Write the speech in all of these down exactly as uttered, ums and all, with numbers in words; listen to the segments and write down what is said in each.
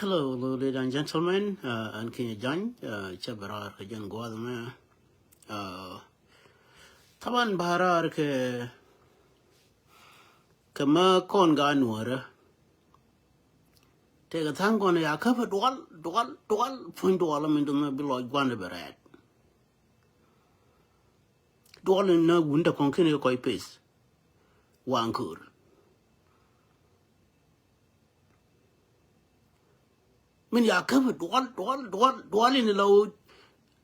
Hello, hello, ladies and gentlemen. Uh, ɛn Kinyɛ Jany, uh, cɛ bɛ raar kɛ jɛn gua̱a̱th mɛ. Uh, thaban bä raar kɛ, kɛ mä kɔn ga nuɔrä. Tëëkɛ tha̱a̱ŋ kɔn ya käpɛ dual, dual, dual, puny dual min dɔmɛ bi lɔc gua̱n bɛ rɛɛt. Dual in na wun da kɔn kini kɔc peth. Waŋ kör. Min ya käpɛ dual, dual, dual, dual in la wä.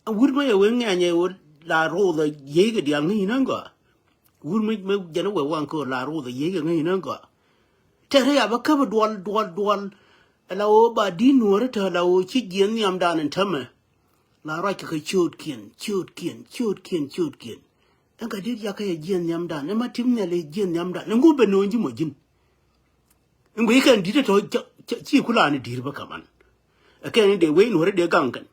Wur mä yɛ wee ŋɛnyɛ wä la roth a yiey kɛ dial ŋäc inä gɔaa. Wur mä, mä jɛn wee waŋ kör la roth a yiey kɛ ŋäc inä gɔaa. Tɛrɛ ya bä käpɛ dual, dual, dual. La wä ba di nuɔrä tɛ la wä ci jiɛn nhiamdan in tämɛ. La ruac kɛ kɛ ciöötkiɛn, ciöötkiɛn, ciöötkiɛn, ciöötkiɛn. Ɛn ka dit yakɛ yɛ jiɛn nhiamdan, ɛn ma tim nhial yɛ jiɛn nhiamdan, ɛn ŋu bɛ no̱o̱ŋ ji̱ mɔ ji̱n. Ɛn guic kɛn di̱t ɛ tɔ, ci, ci, ci kulaani di̱i̱r bä kaman. Ɛ kɛn in dee wec nuɔ̱ri dee gaŋ kɛn.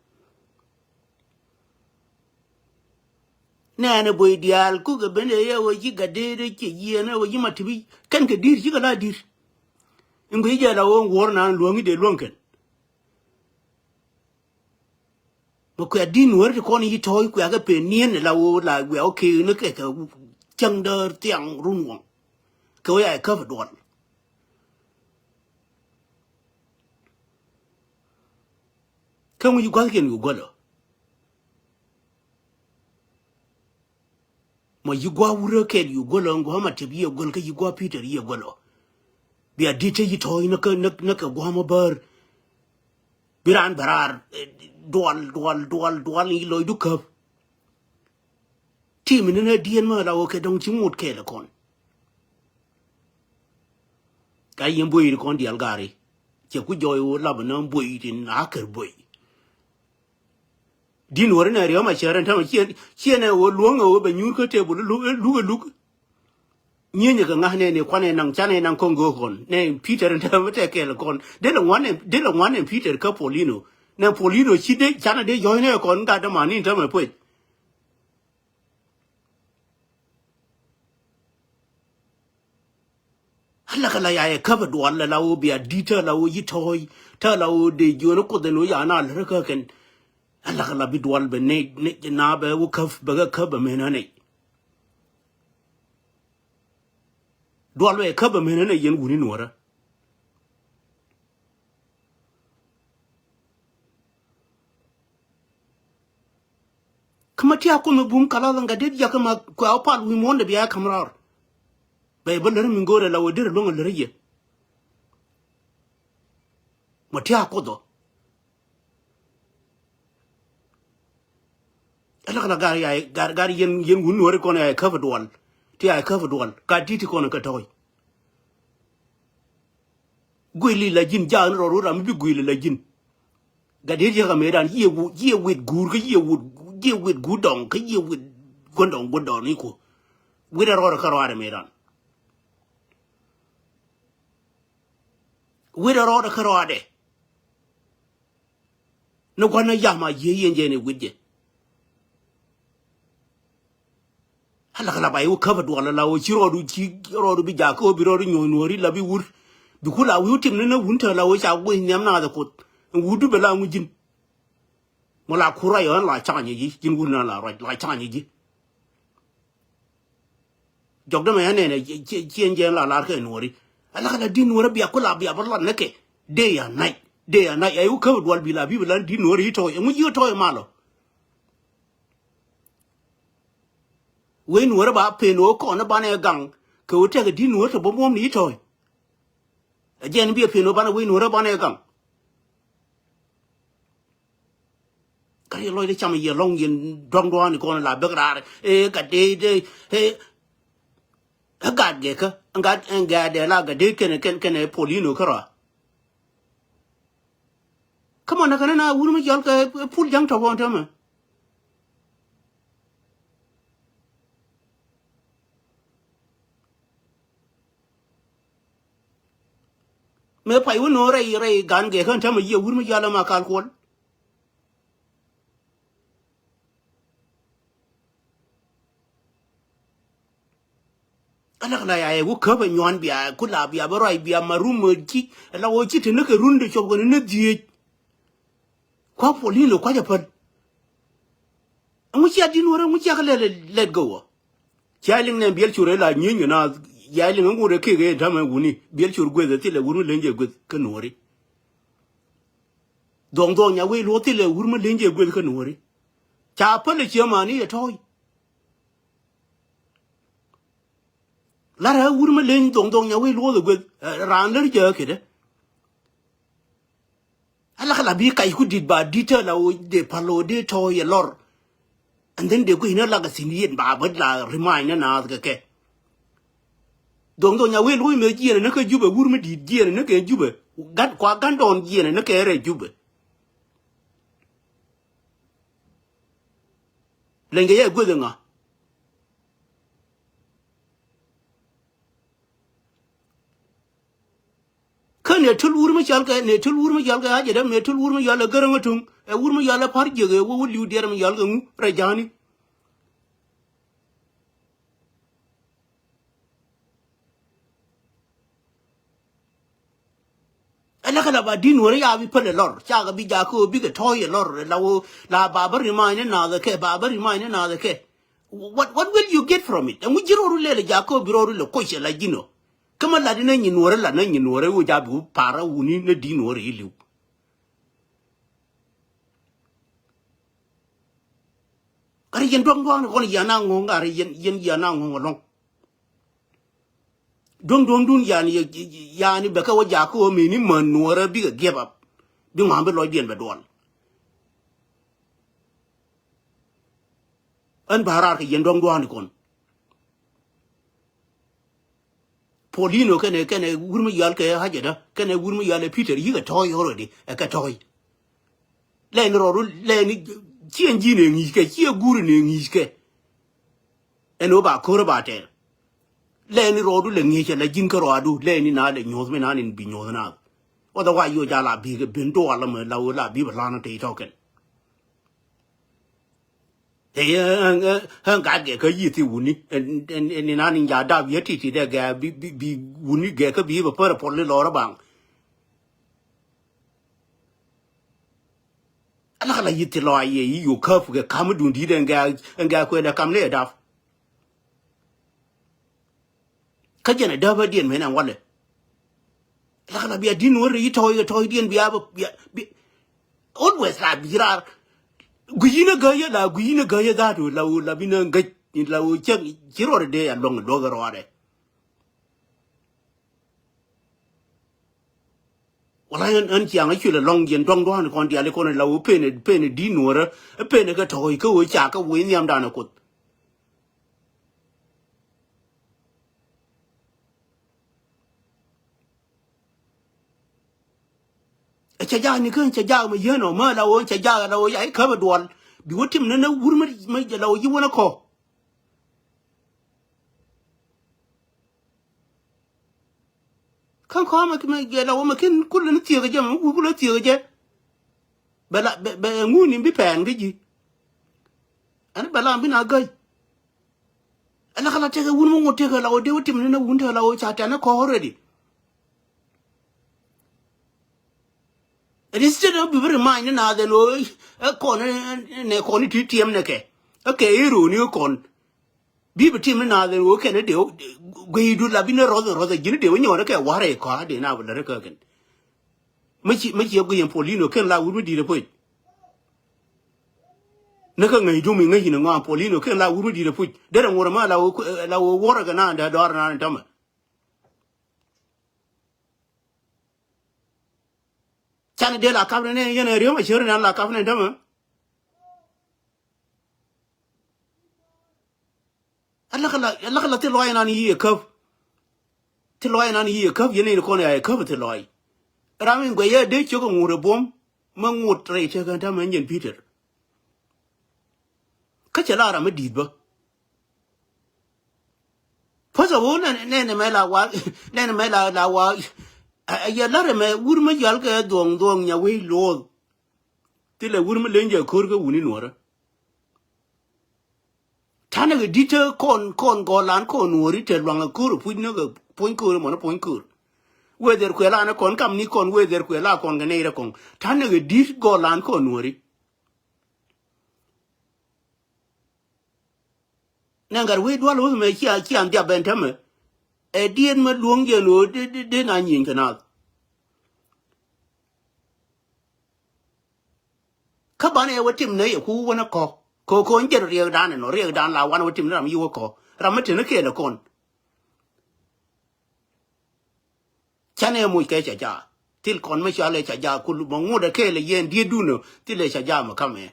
Nɛɛnɛ boi diaal kukɛ ben ɛ yɛ wec ji̱ gat dee dee ci yieen ɛ wec ji̱ ma ti̱pi kɛn kɛ di̱i̱r cikɛ la di̱i̱r. Ɛn guic jɛ la ɣöö ŋ wuɔ̱ɔ̱r naan luäŋi dee luäŋ kɛn. Mɛ kuɛ di̱n wär ti kɔn yi tɔ̱ɔ̱c kuɛ kɛ pen niɛn la woo la wiɛ wä kee ni kɛ kɛ cäŋ däär thiaŋ run wɔŋ. Kɛ wä ya ɛ käp duɔl. Kä ŋu yi gua̱thkiɛn yu guäl ɔ. Mɔ yi gua̱ wurä kɛl yu guäl ɔ, ŋuɔ̱ ma tep yi ɛ guäl kä yi gua̱ Peter yi ɛ guäl ɔ. Bia di̱t te yi tɔ̱ɔ̱c näk, näk, näk kɛ gua̱ mɔ bäär. Bi raan bɛ raar, eh, dual, dual, dual, dual, yi lɔcdu käp. Ti mi ni nä diɛn mä la wä kɛ dɔ̱ŋ ci ŋot kɛɛl kɔn. Ka yien buey ri kɔn dial gari. Cɛ ku jɔy wä lap nä buey tin a kär buey. Din wä ri nɛ riɔm a cɛ rɛn tämɛ ciɛn, ciɛn ɛ wä luɔ̱ŋ ɛ wä bɛ nyuur kä tebul luk, luk, luk. Nyieny kɛ ŋa̱ nɛ ni kuan ɛ naŋ, can ɛ naŋ kɔn go̱o̱k kɔn. Nɛ Peter in tämɛ tɛ kɛɛl kɔn. Dee lɛ ŋuan ɛ, dee lɛ ŋuan ɛ Peter kä Paulino. Nɛ Paulino ci dee, can ɛ dee jɔy nɛ kɔn gat däman ni in tämɛ puec. Ala kɛ la ya yɛ käp ɛ dual la wä bia di̱t tä la wä yi tɔ̱ɔ̱c tä la wä dee jiön kuoth ɛn wä ya na lät kä kɛn. Ala kɛ la bi dual bɛ nɛ, nɛ na bɛ wä käp bɛ kɛ käp bɛ menä nɛ. Dual bɛ käp bɛ menä nɛ yɛn wuni nuɔrä. Kä ma tia̱a̱ kuoth mi bum kalath ŋa det jakä ma kua wä pal wi̱i̱ muɔ̱ɔ̱n dee bia ɛ ka̱m raar. Bɛ bä lär mi ŋo̱o̱rɛ la wä derɛ luäŋ a lär yɛ. Ma tia̱a̱ kuoth ɔ. Ɛ lak la gar ya, gar, gar yɛn, yɛn wun nuɔ̱ɔ̱ri kɔn ya ɛ käp duɔl. Ti ya ɛ käp duɔl ka di̱t ti kɔn kä tɔ̱ɔ̱c. Guili la ji̱n jaak ni rɔɔd wä ram mi bi guili la ji̱n. Gat diet yek a mëëdan yiëë wu, yiëë wit guur kä yiëë wut, yiëë wit guur dɔŋ kä yiëë wit guändɔŋ guändɔŋ ni ku. Wit a rɔɔd kä rɔɔdɛ mëëdan. Wit a rɔɔd kä rɔɔdɛ. Ni gua̱n ni yam a yiëë yɛn jɛ ni wit jɛ. Ala kɛ la ba iwä käp a duɔl la wä ci rɔɔdu ci rɔɔdu bi jakä wä bi rɔɔdu nyuɔ̱ny nuɔ̱ɔ̱ri la bi wur. Bi ku la wi̱i̱ wä tim ni na wun te la wä ca gui̱c nhiam naath a kuoth. Wutdu bɛ la ŋu ji̱n. Mɔ la ku ruac ɣän la cakanyɛ ji̱ ji̱n wut na la ruac la cakanyɛ ji̱. Jɔk dämɛ ɣän nɛnɛ ciɛn jɛn la lar kɛ nuɔ̱ɔ̱ri. Ala kɛ la di̱t nuɔ̱ɔ̱ri bia ku la bia bä lat ni kɛ. Dee ya nac. Dee ya nac a iwä käp a duɔl bi la bi bi la di̱t nuɔ̱ɔ̱ri i̱ tɔ̱ɔ̱c ɛŋu ji̱ tɔ̱ɔ̱c malɔ. Wec nuɔ̱ɔ̱rä ba pen ɣöö kɔn i̱ banɛ gaŋ kɛ ɣöö tɛkɛ di̱t nuɔ̱ɔ̱rä te bä muɔ̱m ni i̱ tɔ̱ɔ̱c. Ɛ jɛn biɛ pen ɣöö banɛ wec nuɔ̱ɔ̱rä banɛ gaŋ. Kä yɛ lɔcdɛ cam yɛ lɔ̱ŋ yɛn dua̱ŋ dua̱a̱n kɔn la bek raar ëë gat dee dee ëë ɛ gat gɛkä ɛ gat ɛ gat dee la gat dee kɛnɛ kɛnɛ kɛnɛ Paulino kärɔa. Kä mɔ näk kɛn na wur mi jɔl kɛ pul ja̱ŋ tɔk ɣɔn täämɛ. Mëë pay wä no̱o̱ŋ rɛy rɛy gan gɛɛ kän täämɛ yiëë wur mi jɔl ɛma kal kuɔl. Ala kɛ la ya yɛ wä käp ɛ nyuan bia ku la bia bä ruac bia ma rum ɛ ci ala wä ci te ni kɛ run de cop kɛ ni ni dhieec. Kua Paulino kuac ɛ päl. Ɛŋu cia di̱t nuɔ̱ɔ̱rä ɛŋu cia kä lɛt lɛt gɛ wä. Cia liŋ nɛ biɛl cur ɛ la nyieeny kɛ na ya liŋ ɛŋu rɛ kek ɛ ta̱mɛ wuni biɛl cur gueth ɛ thilɛ wur mi leny jɛ gueth kä nuɔ̱ɔ̱ri. Dhuɔ̱ŋ dhuɔ̱ŋ nya wee luɔ̱th thilɛ wur mi leny jɛ gueth kä nuɔ̱ɔ̱ri. Ca päl ɛ cia mani ɛ tɔ̱ɔ̱c. Lar ɛ wur mi leny dhuɔ̱ŋ dhuɔ̱ŋ nya wee luɔ̱th ɛ gueth raan lär jɛ kä kedɛ. Ala kɛ la bi kac ku dit ba dit tä la wä dee pal wä dee tɔ̱ yɛ lɔr. And then dee guic ni la kɛ thin yɛn ba bä la remind ni naath kɛ kɛ. Dhuɔ̱ŋ dhuɔ̱ŋ nya wee luɔ̱c mɛ jiɛn ni kä Jubɛ wur mi dit jiɛn ni kɛ Jubɛ. Gan kua gan dɔɔn jiɛn ni kɛ rɛ Jubɛ. Leny kɛ yɛ gueth ŋa. Kä nɛ tul wur mi cɔal kɛ nɛ tul wur mi cɔal kɛ a jɛ däm nɛ tul wur mi cɔal kɛ gärä ŋä tuŋ ɛ wur mi cɔal kɛ par jiɛk ɛ wä wä liw diɛɛr mi cɔal kɛ ŋu rɛ ja̱a̱ni. Ala kɛ la ba di̱n wä rɛ ya bi päl ɛ lɔr ca kɛ bi jakä wä bikɛ tɔ̱ɔ̱c ɛ lɔr la wä la ba bä remind ni naath ɛ kɛ ba bä remind ni naath ɛ kɛ. What, what will you get from it? Ɛŋu ji̱ rɔɔdu lɛl ɛ jakä wä bi rɔɔdu lɛ koc ɛ la ji̱n ɔ. Kä ma lat inä nyin nuɔrä lat nä nyin nuɔrä wä jap i̱ wä par a wuni nä di̱t nuɔrä i̱ li̱w. Gat yɛn duɔ̱ŋ duɔ̱ŋ ni kɔn yɛn a ŋo̱o̱ŋ gat yɛn yɛn yɛn a ŋo̱o̱ŋ ɛlɔ̱ŋ. Duɔ̱ŋ duɔ̱ŋdun yani yani bɛ kɛ wä jakä wä meni män nuɔrä bikɛ give up. Bi ŋuan bi lɔcdiɛn bɛ duɔl. Ɣän ba raar kɛ yɛn duɔ̱ŋ duɔ̱ŋ ni kɔn. Paulino kɛnɛ kɛnɛ wur mi yal kɛ hajɛ dä kɛnɛ wur mi yal ɛ Peter yikɛ tɔ̱ɔ̱c already ɛ kɛ tɔ̱ɔ̱c. Lɛni rɔɔdu lɛni ciɛ ji̱n ɛ ŋi̱i̱ckɛ ciɛ guur ni ɛ ŋi̱i̱ckɛ. Ɛn ɣöö ba ko̱r ba tɛɛr. Lɛni rɔɔdu lɛ ŋi̱i̱cɛ la ji̱n kä rɔɔdu lɛni na lɛ nyuɔ̱th mi na nin bi nyuɔ̱th naath. Otherwise yo jal a bi kɛ ben duɔl ɛmɛ la ɣöö la bi bɛ lan te tɔ̱ kɛn. Ɛ ɛ ɛ ɛ gat gɛ kä yithi wuni ɛn ɛn ɛn inan in ja dap yɛ titi dɛ gɛ bi bi bi wuni gɛ kä bi bɛ pär pɔl ni lɔrä baŋ. Ala kala yithi lɔ ayɛ yi yo käp gɛ kam dun dit ɛn gɛ ɛn gɛ kuɛn dɛ kam ni ɛ dap. Kä jɛn ɛ däpädiɛn men ɛn walɛ. Lak la bia di̱n wä ri tɔ̱ɔ̱c tɔ̱ɔ̱cdiɛn bia bia bia. Always la bi raar. Gui̱cni gäyä la gui̱cni gäyä dhaatu la wä la bi nä gäc la wä cäk ci ruɔr dee a luɔ̱ŋ luɔ̱k ruɔrɛ. Wala ɣän ɣän ciaŋ a cuil a lɔŋ yɛn duaŋ dua̱a̱n kɔn diali kɔn la wä pen pen di̱n wä rä pen kɛ tɔ̱ɔ̱c kä wä ca kä wä nhiamdan a kuoth. Ɛ cɛ jaak ni kä cɛ jaak mɛ yien ɔ mɛ la wä cɛ jaak la wä ya i̱ käp ɛ duɔl bi wä tim ni ni wur mɛ la wä yi wä ni kɔ. Kä kɔmɛ mɛ jɛ la wä mɛ kin kulɛ ni thiek jɛ mɛ wur kulɛ thiek jɛ. Bɛ la bɛ bɛ ŋuni bi pɛn kä ji̱. Ɛn bɛ la bi na gäc. Ɛn la kɛ la tekɛ wun mɛ ŋut tekɛ la wä dee wä tim ni na wun tekɛ la wä ca tɛn ni kɔk already. Ɛn instead of bi bi remind ni na then wä ɛ kɔn ni kɔn ni ti tiɛm ni kɛ. Ɛ kɛ i̱ roni kɔn. Bi bi tim ni naath ɛn ɣöö kɛn dee gueydu la bi ni rɔth rɔth ji̱n dee wä nyɔɔn kɛ warɛ kɔa dee na bi lät kä kɛn. Mi ci mi ci guey ɛn Paulino kɛn la wur mi di̱t ɛ puc. Ni kä ŋäc dum i̱ ŋäc in ŋɔam Paulino kɛn la wur mi di̱t ɛ puc derɛ ŋurɛ ma la wä la wä wurɛ kɛ naan dee dɔɔr naan in tämɛ. Can dee la kap ni nɛ yɛn ɛ riöm ɛ cär ni an la kap ni tämɛ. Alak la alak la thil lɔac nan yiëë käp. Thil lɔac nan yiëë käp yɛn in kɔn ya yɛ käp thil lɔac. Ram in guɛc yɛ dee ciök ŋut ɛ buɔ̱m mä ŋut rɛy cäk ɛn ta̱mɛ nyɛn Peter. Kä cɛ la ram mi di̱i̱t bä. First of all nɛn nɛn mɛ la wa nɛn mɛ la la wa. Yɛ la̱r ɛmɛ wur mä yal kɛ dhuɔ̱ŋ dhuɔ̱ŋ nya wec luɔth. Thilɛ wur mi leny jɛ ko̱r kä wuni nuɔrä. Ta̱nɛ kɛ di̱t te kɔn, kɔn gɔlan kɔn nuɔri te luaŋ ɛ ko̱r ɛ puc ni kɛ puɔ̱ny ko̱r ɛ mɔn ɛ puɔ̱ny ko̱r. Wee dhɛr kuɛ lan ɛ kɔn kam ni kɔn wee dhɛr kuɛ la kɔn kɛ nɛy rɛ kɔn. Ta̱nɛ kɛ di̱t gɔlan kɔn nuɔri. Nɛ gat wec dual wec mɛ cia, cia dhiap ɛn tämɛ. Ɛ diet mɛ luɔ̱ŋ jɛn ɣöö di, di, di na nyieny kɛ naath. Kä banɛ ɛ wä tim nɛ yɛ ku wänä kɔk. Kɛ kɔn jɛn riɛkdan ɛnɔ, riɛkdan la wanɛ wä tim ni ram yi wä kɔk. Ram mi teni kɛɛl ɛ kɔn. Canɛ moc kɛ ca jaa. Thil kɔn mi cɔal ɛ ca jaa kul mɔ ŋut ɛ kɛɛl ɛ yɛn diet dun ɛ thil ɛ ca jaa mɛ kamɛ.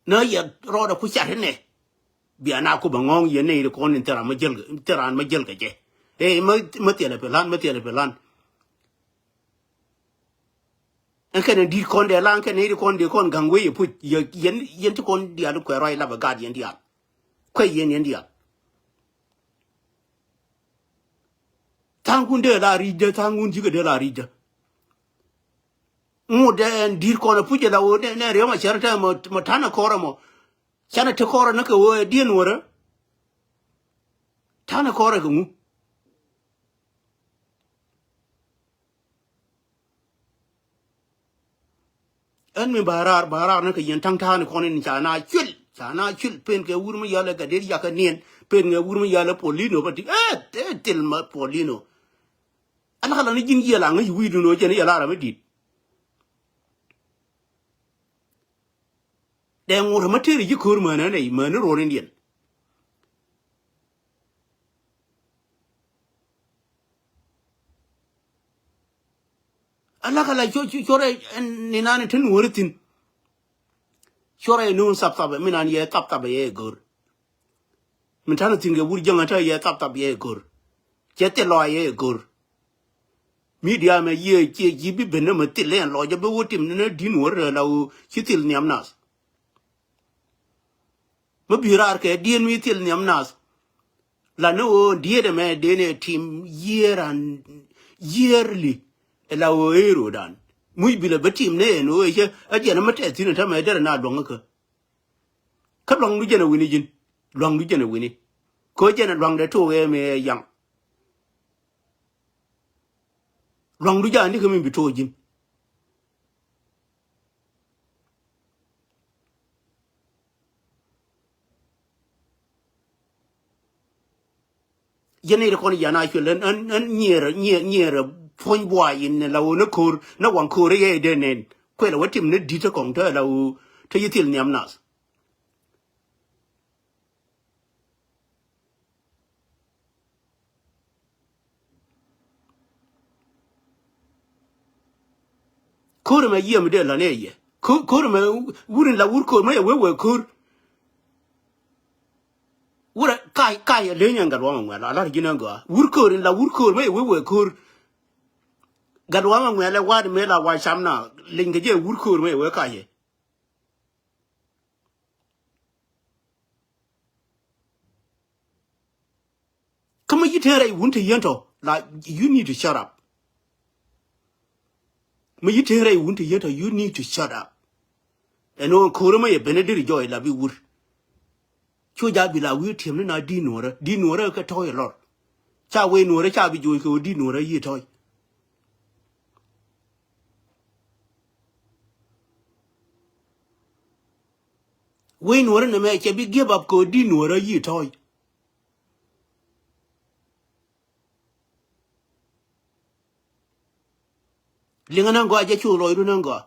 Nä yɛ rɔɔdɛ ku cat inɛ. Bia na ku bɛ ŋɔ̱ɔ̱ŋ yɛ nɛy ri kɔn in thil raan ma jäl kɛ, thil raan ma jäl kɛ jɛ. Ɛ, ma, ma thilɛ pɛ lan, ma thilɛ pɛ lan. Ɛn kɛn in di̱t kɔn dee lan kɛn nɛy ri kɔn dee kɔn gaŋ wee yɛ puc. Yɛ, yɛn, yɛn ti kɔn diaal kuɛ ruac lapɛ gaat yɛn diaal. Kuɛ yɛn yɛn diaal. Tha̱a̱ŋkun dee la ri̱cdä, tha̱a̱ŋkun ji̱ kɛ dee la ri̱cdä. Ŋut dee ɛn di̱t kɔn ɛ puc ɛ la ɣöö nɛ, nɛ riɛm a cär tɛ mɔ, mɔ ta̱nɛ kɔrɛ mɔ. Canɛ te kɔrɛ ni kɛ ɣöö ɛ diɛn wärä. Ta̱nɛ kɔrɛ kɛ ŋu. Ɛn mi ba raar, ba raar ni kɛ yɛn ta̱ŋ ta̱a̱ni kɔn in ca na cuil, ca na cuil pen kɛ wur mi yalɛ kɛ det yakä niɛn, pen kɛ wur mi yalɛ Paulino bä ti, ɛ, ɛ, thil ma Paulino. Ala kala ni ji̱n yiël aŋä yi wi̱i̱dun ɣöö jɛn yɛl a ram mi di̱t. Dee ŋut ɛ ma tëëri ji̱ ko̱r mänä nɛy, mäni ro̱o̱r in diɛn. Ala kala cɔ, cɔ, cɔrɛ, ɛn, ni nani te nuɔri thin. Cɔrɛ ni wun thap thap, mi nan yɛ thap thap yɛ go̱r. Min tani thin kɛ wur jäŋä te yɛ thap thap yɛ go̱r. Cɛ thil lɔa yɛ go̱r. Media mɛ yɛ ciɛ ji̱ bi ben ni mɛ thil lɛn lɔc jɛ bi wä tim ni ni di̱n wä rɛ la wä ci thil nhiam nath. Mi bi raar kɛ dieen mi thil nhiam nath. La ni ɣöö diet ɛmɛ dee ni tim year and yearly. Ɛ la ɣöö ëë ro̱o̱dan muc bi lɛ bä tim ni ɛn ɣöö ɛ cä ɛ jiɛn ɛmɛ tɛth thi̱n ɛ tämɛ derɛ na luäŋ kä. Kä luaŋdu jɛn ɛ wi̱ni ji̱n. Luaŋdu jɛn ɛ wi̱ni. Kä jɛn ɛ luaŋdɛ took ɛ mi ɛ yaŋ. Luaŋdu jɛ a nikɛ mi bi took ji̱n. Jɛn ni ri kɔn yan a cuɛl ɛn, ɛn, ɛn nyiɛɛr, nyiɛɛr, nyiɛɛr puɔ̱ny buay in la ɣöö ni ko̱r, ni waŋ ko̱r i̱ yɛ i̱ dee nɛn. Kuɛl ɛ wä tim ni di̱t ɛ kɔŋ te la ɣöö te yi thil nhiam nath. Ko̱r ɛmɛ yiëë mi dee la̱t ni ɛ yɛ. Ko̱r, ko̱r ɛmɛ wur in la wur ko̱r mɛ yɛ wee wee ko̱r. Wurɛ ka̱c, ka̱c ɛ leny ɛn gat wamɛ ŋuɛl a la̱t ji̱n ɛn gɔaa. Wur ko̱r in la wur ko̱r mɛ yɛ wee wee ko̱r. Gat wamɛ ŋuɛl ɛ wa̱a̱t mëë la wa cam na leny kɛ jɛ wur ko̱r mɛ yɛ wee ka̱c ɛ. Kä mi yi ten rɛy wun te yien tɔ la, you need to shut up. Mi yi ten rɛy wun te yien tɔ, you need to shut up. Ɛn ɣöö ko̱rä mi yɛ ben a deri jɔɔc la bi wur. Cu ja bi la wi̱i̱ tiɛm ni na di̱t nuɔ̱ɔ̱rä, di̱t nuɔ̱ɔ̱rä kɛ tɔ̱ɔ̱c ɛ lɔr. Ca wee nuɔ̱ɔ̱rä ca bi joc kɛ ɣöö di̱t nuɔ̱ɔ̱rä yi tɔ̱ɔ̱c. Wec nuɔ̱ɔ̱rä nɛmɛ cɛ bi give up kɛ ɣöö di̱t nuɔ̱ɔ̱rä yi tɔ̱ɔ̱c. Liŋä naŋ gɔaa jɛ cu lɔcdu naŋ gɔaa.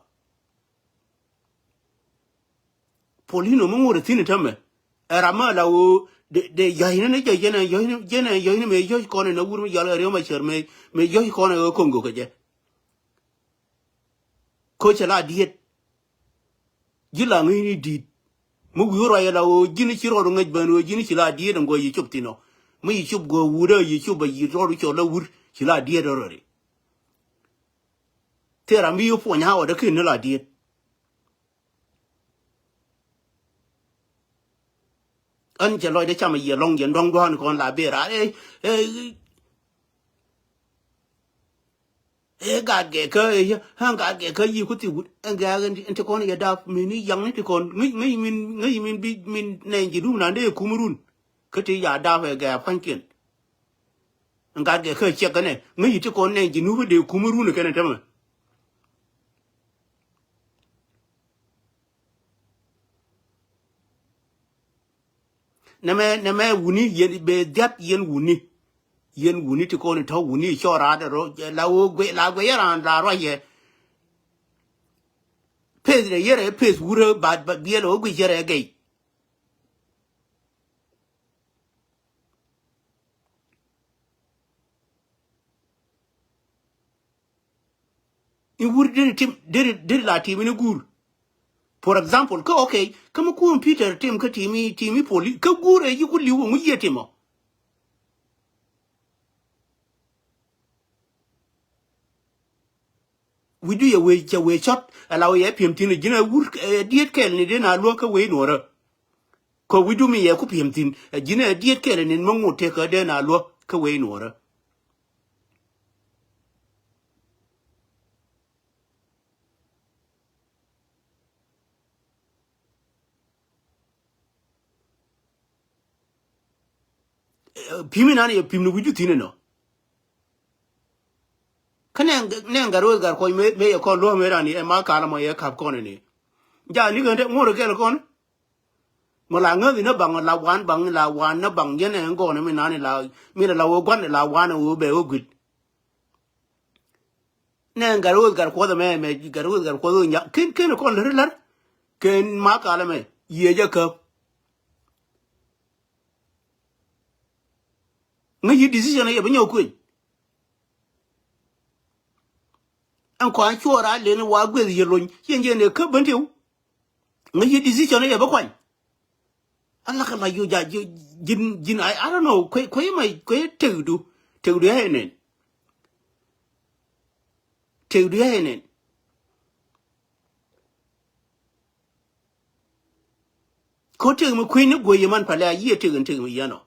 Polino mi ŋot ɛ thi̱n ɛ tämɛ. Ɛ ram mi ala ɣöö de, de yäcni ni jɛ jɛn ɛ yäcni, jɛn ɛ yäcni mëë yäc kɔn ɛ na wur mi yal ɛ riɔm ɛ cär mëë, mëë yäc kɔn ɛ ɣöö ko̱ŋ go̱kɛ jɛ. Ko̱ cɛ la diet. Ji̱ la ŋi̱i̱ni di̱i̱t. Mi wi̱i̱ ruac ɛ la ɣöö ji̱n ci rɔɔdu ŋäc ben ɣöö ji̱n ci la diet ɛn guɔ yi cop thi̱n ɔ. Mi yi cop guɔ wut ɛ yi cop ɛ yi rɔɔdu cɔl ɛ wur ci la diet ɛ rɔɔdi. Thil ram bi yi puɔ̱ny a ɣɔt ɛ ken ni la diet. Ɣän cɛ lɔcdɛ cam a yiɛ lɔŋ yɛn dua̱ŋ dua̱a̱n kɔn la ber a ɛ, ɛ, Ɛ gat gɛ kä ɛ yä ɛ gat gɛ kä yi ku thi wut ɛ gɛ ɛ ti kɔn yɛ dap mi ni yaŋ ni ti kɔn ŋäc ŋäc min ŋäc min bi min nɛn ji̱ dum nan dee kum run. Kä ti ya dap ɛ gɛ pua̱nykiɛn. Ɛ gat gɛ kä ciɛk kɛnɛ ŋäc yi ti kɔn nɛn ji̱ nup dee kum run kɛnɛ tämɛ. Nɛmɛ nɛmɛ wuni yɛn bɛ dhiat yɛn wuni. Yɛn wuni ti kɔn tɔ̱ wuni cɔɔr raadɛ rɔ la wee guɛ la guɛ yɛ raan la ruac yɛ. Peth rɛ yɛrɛ peth wurä ba ba biɛl wee guic yɛrɛ gɛy. In wur deri tim deri deri la tim ini guur. For example, kä okay, kä mi kuun Peter tim kä timi timi poli kä guur ɛ yi ku liw ŋu yiɛ timɔ. Wi̱cdu yɛ wee cɛ wee cɔt ala wee yɛ piɛm thin ji̱n ɛ wur ɛ diet kɛl ni den a luäk kä wee nuɔrä. Kɔ wi̱cdu mi yɛ ku piɛm thin ɛ ji̱n ɛ diet kɛl ni ma ŋot tek kä den a luäk kä wee nuɔrä. Pi̱mi nan yɛ pi̱m ni wi̱cdu thi̱n inɔ. Kä nɛ nɛ gat ro̱o̱th gat kuɔc me me yɛ kɔn luɔ̱k me ran yɛ ma kal mɔ yɛ kap kɔn ini. Ja ni kɛn te ŋuɔ̱r kɛl kɔn. Mɔ la ŋäth inä baŋ la wan baŋ la wan nä baŋ yɛn ɛ ŋɔn mi nan la mi la wee gua̱n la wan wee bɛ wee gui̱t. Nɛ gat ro̱o̱th gat kuɔth ɛmɛ ɛmɛ gat ro̱o̱th gat kuɔth ɛ nya ken ken kɔn lär lär. Ken ma kal ɛmɛ yiëë jɛ käp. Ŋäc yi decision ɛ yɛ bi nyɔk kueny. Ɛn kɔn cuɔɔr a len wa gueth yɛ lony yɛn yɛn ɛ käp ben tiw. Ŋäc yi decision ɛ yɛ bi kuany. Ala kɛ la yo ja ji̱n ji̱n I I don't know kuɛ kuɛ ma kuɛ tekdu. Tekdu ya enen. Tekdu ya enen. Ko tek mi kui̱ ni guey man pale a yiɛ tek in tek mi yɛn ɔ.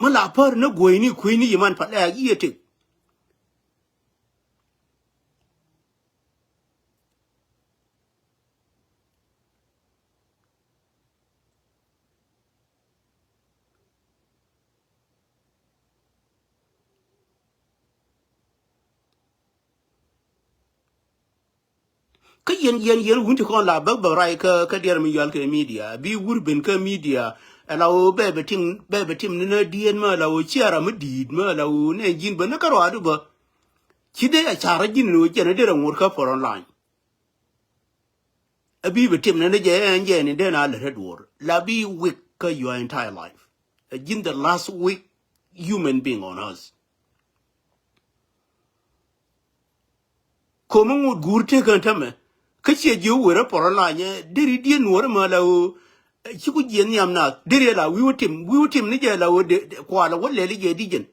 Mi la pär ni guey ni kui̱ ni yi man pale a yiɛ tek. Kä yɛn yɛn yɛn wun ti kɔn la bäk bäk ray kä kä diɛr mi yual kɛ media bi wur ben kä media. Ɛ la woo bɛ bɛ tim bɛ bɛ tim ni na diɛn ma la woo ciara mi di̱i̱t ma la woo nɛ ji̱n bä ni kä ruadu bä. Ci dee a carä ji̱n ni woo jɛn a derɛ ŋot kä front line. A bi bɛ tim ni ni jɛ ɛn jɛ ni den a lät a duɔr la bi weak kä your entire life. A ji̱n the last weak human being on earth. Komi ŋut guur tekän tämɛ kä ciɛ jiɛ wërä pɔrɔ la nyɛ deri diɛ nuɔrä ma la ɣöö. Ci ku jiɛ nhiam naath deri la wi̱i̱ wä tim wi̱i̱ wä tim ni jɛ la ɣöö kualɛ wä lɛli jɛ di jɛn.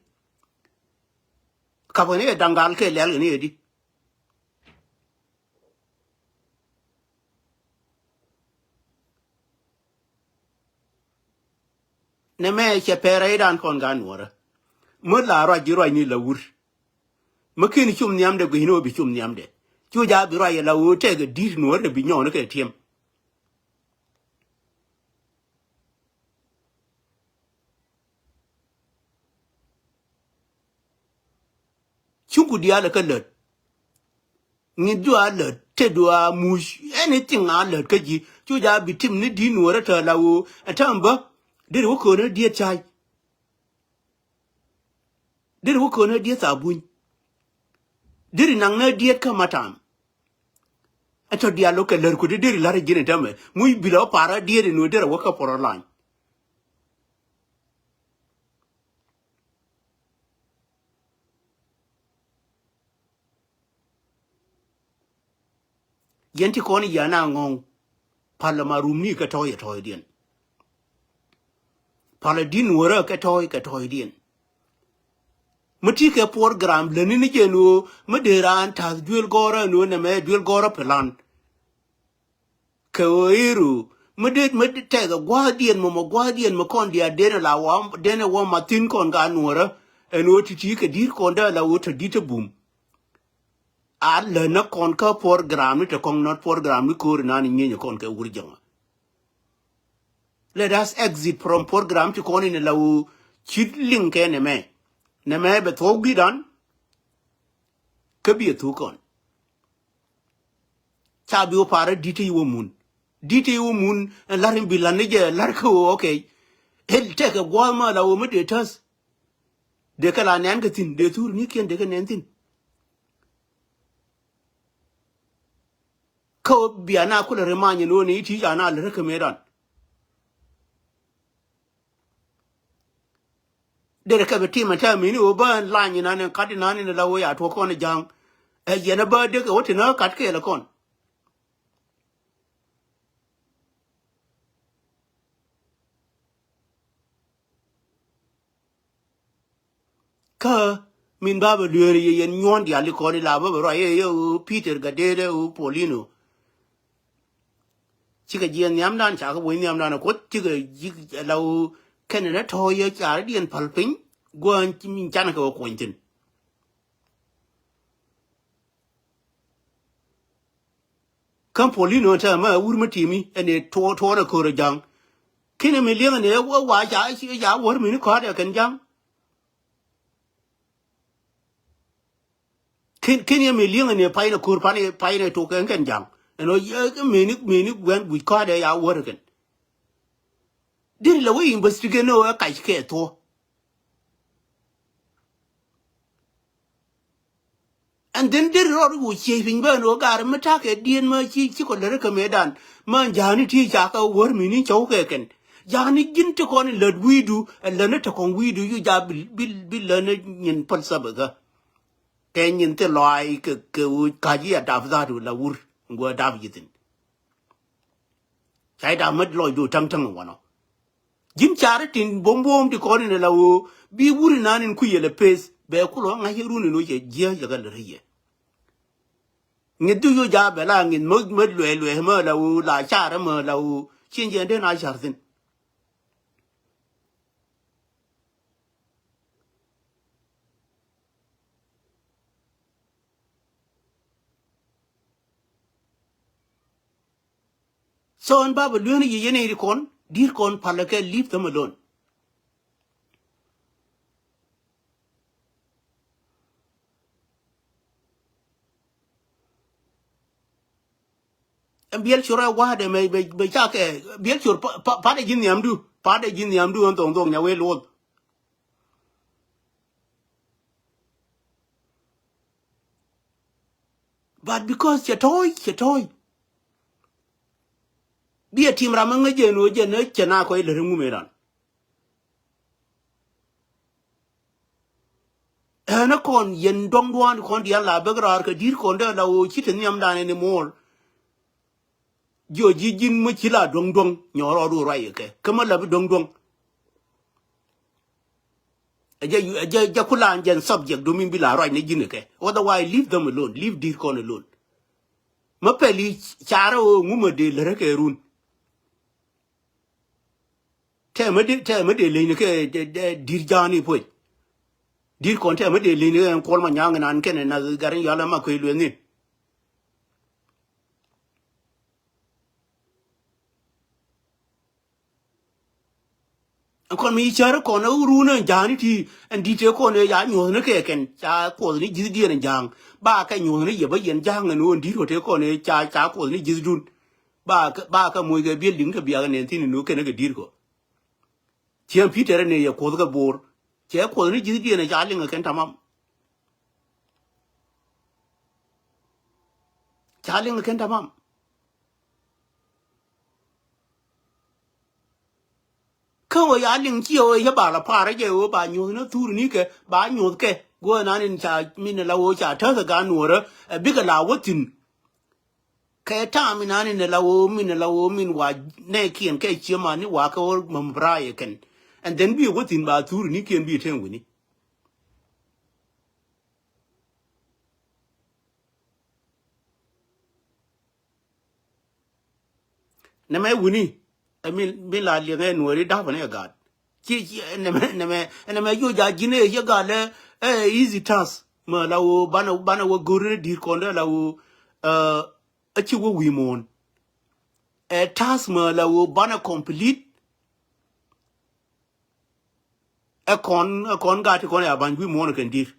Kapkɛ ni jɛ daŋ gal kɛ lɛl kɛ ni jɛ di. Nɛ mɛ cɛ pɛrɛ idan kɔn gan nuɔrä. Mä la ruac ji̱ ruac ni la wur. Mä ken cum nhiamdɛ gui̱cni wä bi cum nhiamdɛ. Cu ja bi ruac la wä tɛk di̱t nuɔrä bi nyɔɔn kɛ tiɛm. Cuku diaal kä lät. Ŋi̱thdu a lät, tetdu a muc, anything a lät kä ji̱. Cu ja bi tim ni di̱t nuɔrä tɛ la woo ɛ tääm bä. Deri wä köönä diet cay. Deri wä köönä diet thabuny. Deri naŋ nä diet kä matam. Ɛ tɔ diaal wä kɛ lät ku di deri la̱r ji̱n ɛ täämɛ muc bilɛ wä parä diet in wä derɛ wä kä pɔrɔ lany. Yɛn ti kɔn yɛn a ŋɔ̱ŋ. Palä ma rumni kɛ tɔ̱ɔ̱c ɛ tɔ̱ɔ̱cdiɛn. Palä di̱n wärä kɛ tɔ̱ɔ̱c kɛ tɔ̱ɔ̱cdiɛn. Mi ti kɛ program läni ni jɛ ni ɣöö mi dee raan ta̱th duel gɔ̱rä ni ɣöö nɛmɛ duel gɔ̱rä plan. Kɛ ɣöö i̱ ru Mi dee mi dee tɛkɛ gua̱a̱thdiɛn mɔ mɔ gua̱a̱thdiɛn mi kɔn diaal denɛ la wä denɛ wä ma thi̱n kɔn ka nuɔrä. Ɛn ɣöö ti̱ti̱ kɛ di̱t kɔn dee la ɣöö te di̱t te bum. A länä kɔn kä program ni te kɔn nɔt program ni ko̱ri nan i̱ nyieny kɔn kɛ wur jäŋä. Let us exit from program ti kɔn in la wu cit liŋ kɛ nɛmɛ. Nɛmɛ bɛ thuɔk gi̱dan. Kä bi a thuk kɔn. Ca bi wä parä di̱t i̱ wä mun. Di̱t i̱ wä mun ɛn la̱r in bi la̱r ni jɛ la̱r kä wä, okay. Ɛl tɛkɛ gua̱a̱th ma la wä mi dee täth. Dee kɛ la nɛn kɛ thi̱n dee thur ni kiɛn dee kɛ nɛn thi̱n. Kä bia na kulɛ ri many ni wä ni ti ca na lɛ ri kɛ medan. Derɛ kɛ bi tim ɛn tɛm ini wä bä ɛn lany inan ɛn kat inan in la wä ya tuɔk kɔn ja̱a̱ŋ. Ɛ yɛn ɛ bä dek ɛ wä ti nä kat kɛɛl ɛ kɔn. Kä min ba bɛ lueeri yɛ yɛn nyuɔ̱ɔ̱n diaal ikɔn ila bä bɛ ruac yɛ yɛ ɣöö Peter Gatdeet ɛ ɣöö Paulino. Cikɛ jiɛɛn nhiamdan ca kɛ bo̱c nhiamdan ɛ kuoth cikɛ ji̱ la ɣöö kɛnɛ nɛ tɔ̱ yɛ car diɛn päl piny gua̱a̱ny min canɛ kɛ wä kuɔny thi̱n. Kä Paulino tɛ mɛ wur mi timi ɛn ɛ tuɔɔnɛ ko̱r ɛ ja̱ŋ. Kinɛ mi liɛŋɛ ni ɛ wa ca ca wäär mini kɔ̱a̱t ɛ kɛn ja̱ŋ. Kin kin yɛ mi liɛŋɛ ni ɛ painɛ ko̱r pan ɛ painɛ tok ɛn kɛn ja̱ŋ. Ɛn ɔ mini mini guɛn guic kɔ̱a̱t ɛ ya wäär ɛ kɛn. Diri la wä investigate ni ɛ kac kɛ thuɔ. And then deri rɔɔd wä ciey piny bä ni wä gar mi takɛ dieen ma ci ci kɔ lär kä medan ma ja̱a̱ni ti ca kɛ wär mi ni cɔw kɛ kɛn. Ja̱a̱ni ji̱n ti kɔn in lät wi̱i̱du ɛ läni ti kɔn wi̱i̱du yu ja bi bi bi läni nyin päl sabekä. Kɛ nyin thil lɔaac kɛ kɛ ɣöö ka̱c i̱ a dap dha̱a̱t wä la wur ŋuɔ dap yi̱thin. Ca i̱ dap mät lɔcdu täŋtäŋ wanɔ. Ji̱n carä tin buɔ̱m buɔ̱m ti kɔn inɛ la ɣöö bi wur inan in kui̱ yɛ lɛ peth bɛ kulɔ ŋa̱c irun in wä cɛ jiääc yɛ kɛ lɛ ri yɛ. Ŋi̱th du yoc a bɛ la ŋi̱th mä mä luɛɛ luɛɛ mä la ɣöö la carä mä la ɣöö cieŋ jɛ in den a ca̱r thi̱n. So ɛn ba bɛ lueeni yɛ yɛn iri kɔn di̱t kɔn palɛ kɛ leave them alone. Ɛn biɛl cor ɛ wa̱a̱dɛ mɛ mɛ mɛ cakɛ biɛl cor pa pa pa̱dɛ ji̱ nhiamdu pa̱dɛ ji̱ nhiamdu ɛn dhɔŋ dhɔŋ nya wee luɔth. But because cɛ tɔ̱ɔ̱c cɛ tɔ̱ɔ̱c. Bi a tim ram mi ŋäc jɛ ni wä jɛ ni cɛ na kɔc lät ŋum iran. Ɛn kɔn yɛn duɔ̱ŋ duɔ̱ɔ̱n kɔn diaal la bek raar kɛ di̱t kɔn dee la wä ci te nhiamdan anymore. Jiɔ ji̱ ji̱n mi ci la duɔ̱ŋ duɔ̱ŋ nyɔɔr rɔɔdu ruac kɛ kä mi la bi duɔ̱ŋ duɔ̱ŋ. Ɛ jɛ ɛ jɛ jɛ ku la jɛn subject du min bi la ruac ni ji̱n kɛ. Otherwise leave them alone, leave di̱t kɔn alone. Mi pɛli carä ɣöö ŋumä dee lärä kɛ run. Tɛmɛ dee tɛmɛ dee leny ni kɛ di̱t ja̱a̱ni puɔ̱c. Di̱t kɔn tɛmɛ dee leny ni kɛ kuɔl ma nyaŋ nan kɛnɛ nath gat in yɔal ɛma kuec lueth ni. Ɛn kɔn mi cär kɔn ɛ run ɛn ja̱a̱ni ti ɛn di̱t ɛ kɔn ɛ ya nyuɔ̱thni kɛ kɛn ca kuɔthni ji̱thdiɛn ɛn ja̱a̱ŋ. Ba kɛ nyuɔ̱thni yɛ bä yɛn ja̱a̱ŋ ɛn ɣöö ɛn di̱t kɔ tëë kɔn ɛ ca ca kuɔthni ji̱thdun. Ba kɛ ba kɛ moc kɛ building kɛ biak ɛn nɛn thi̱n ɛn ɣöö kɛn ɛ kɛ di̱t kɔ. Ciɛŋ Peter ɛn ɛ yɛ kuɔth kɛ bo̱o̱r cɛ kuɔthni ji̱thdiɛn ɛ ca liŋ ɛ kɛn tamam. Ca liŋ ɛ kɛn tamam. Kä ɣöö ya liŋ ci ɣöö yä ba la pa̱a̱r jɛ ɣöö ba nyuɔ̱th ni thur ni kɛ ba nyuɔ̱th kɛ guɔ nan in ca min la ɣöö ca täth ɛ gan nuɔ̱ɔ̱rä ɛ bikɛ la wä thi̱n. Kɛ ta̱a̱ min nan in la ɣöö min la ɣöö min wa nɛɛkiɛn kɛ cië man ni wa kɛ ɣöö mäm bra yɛ kɛn. And then bi wä thi̱n ba thur ni kiɛn bi tɛŋ wi̱ni. Nɛ mɛ wuni Ɛ min, min la liɛŋ ɛ Nuɔri da̱pɛ ni ɛ gaat. Ci, ci, ɛ nɛmɛ, nɛmɛ, ɛ nɛmɛ yoc a ji̱n ɛ yɛ gaat lɛ, ɛ easy task. Mɛ la woo banɛ, banɛ wä go̱r ni di̱i̱t kɔn dee la woo, ɛ, ɛ ci wä wi̱i̱ muɔ̱ɔ̱n. Ɛ task mɛ la woo banɛ complete. Ɛ kɔn, ɛ kɔn gaat ti kɔn ya ba̱ny wi̱i̱ muɔ̱ɔ̱n kɛn di̱i̱t.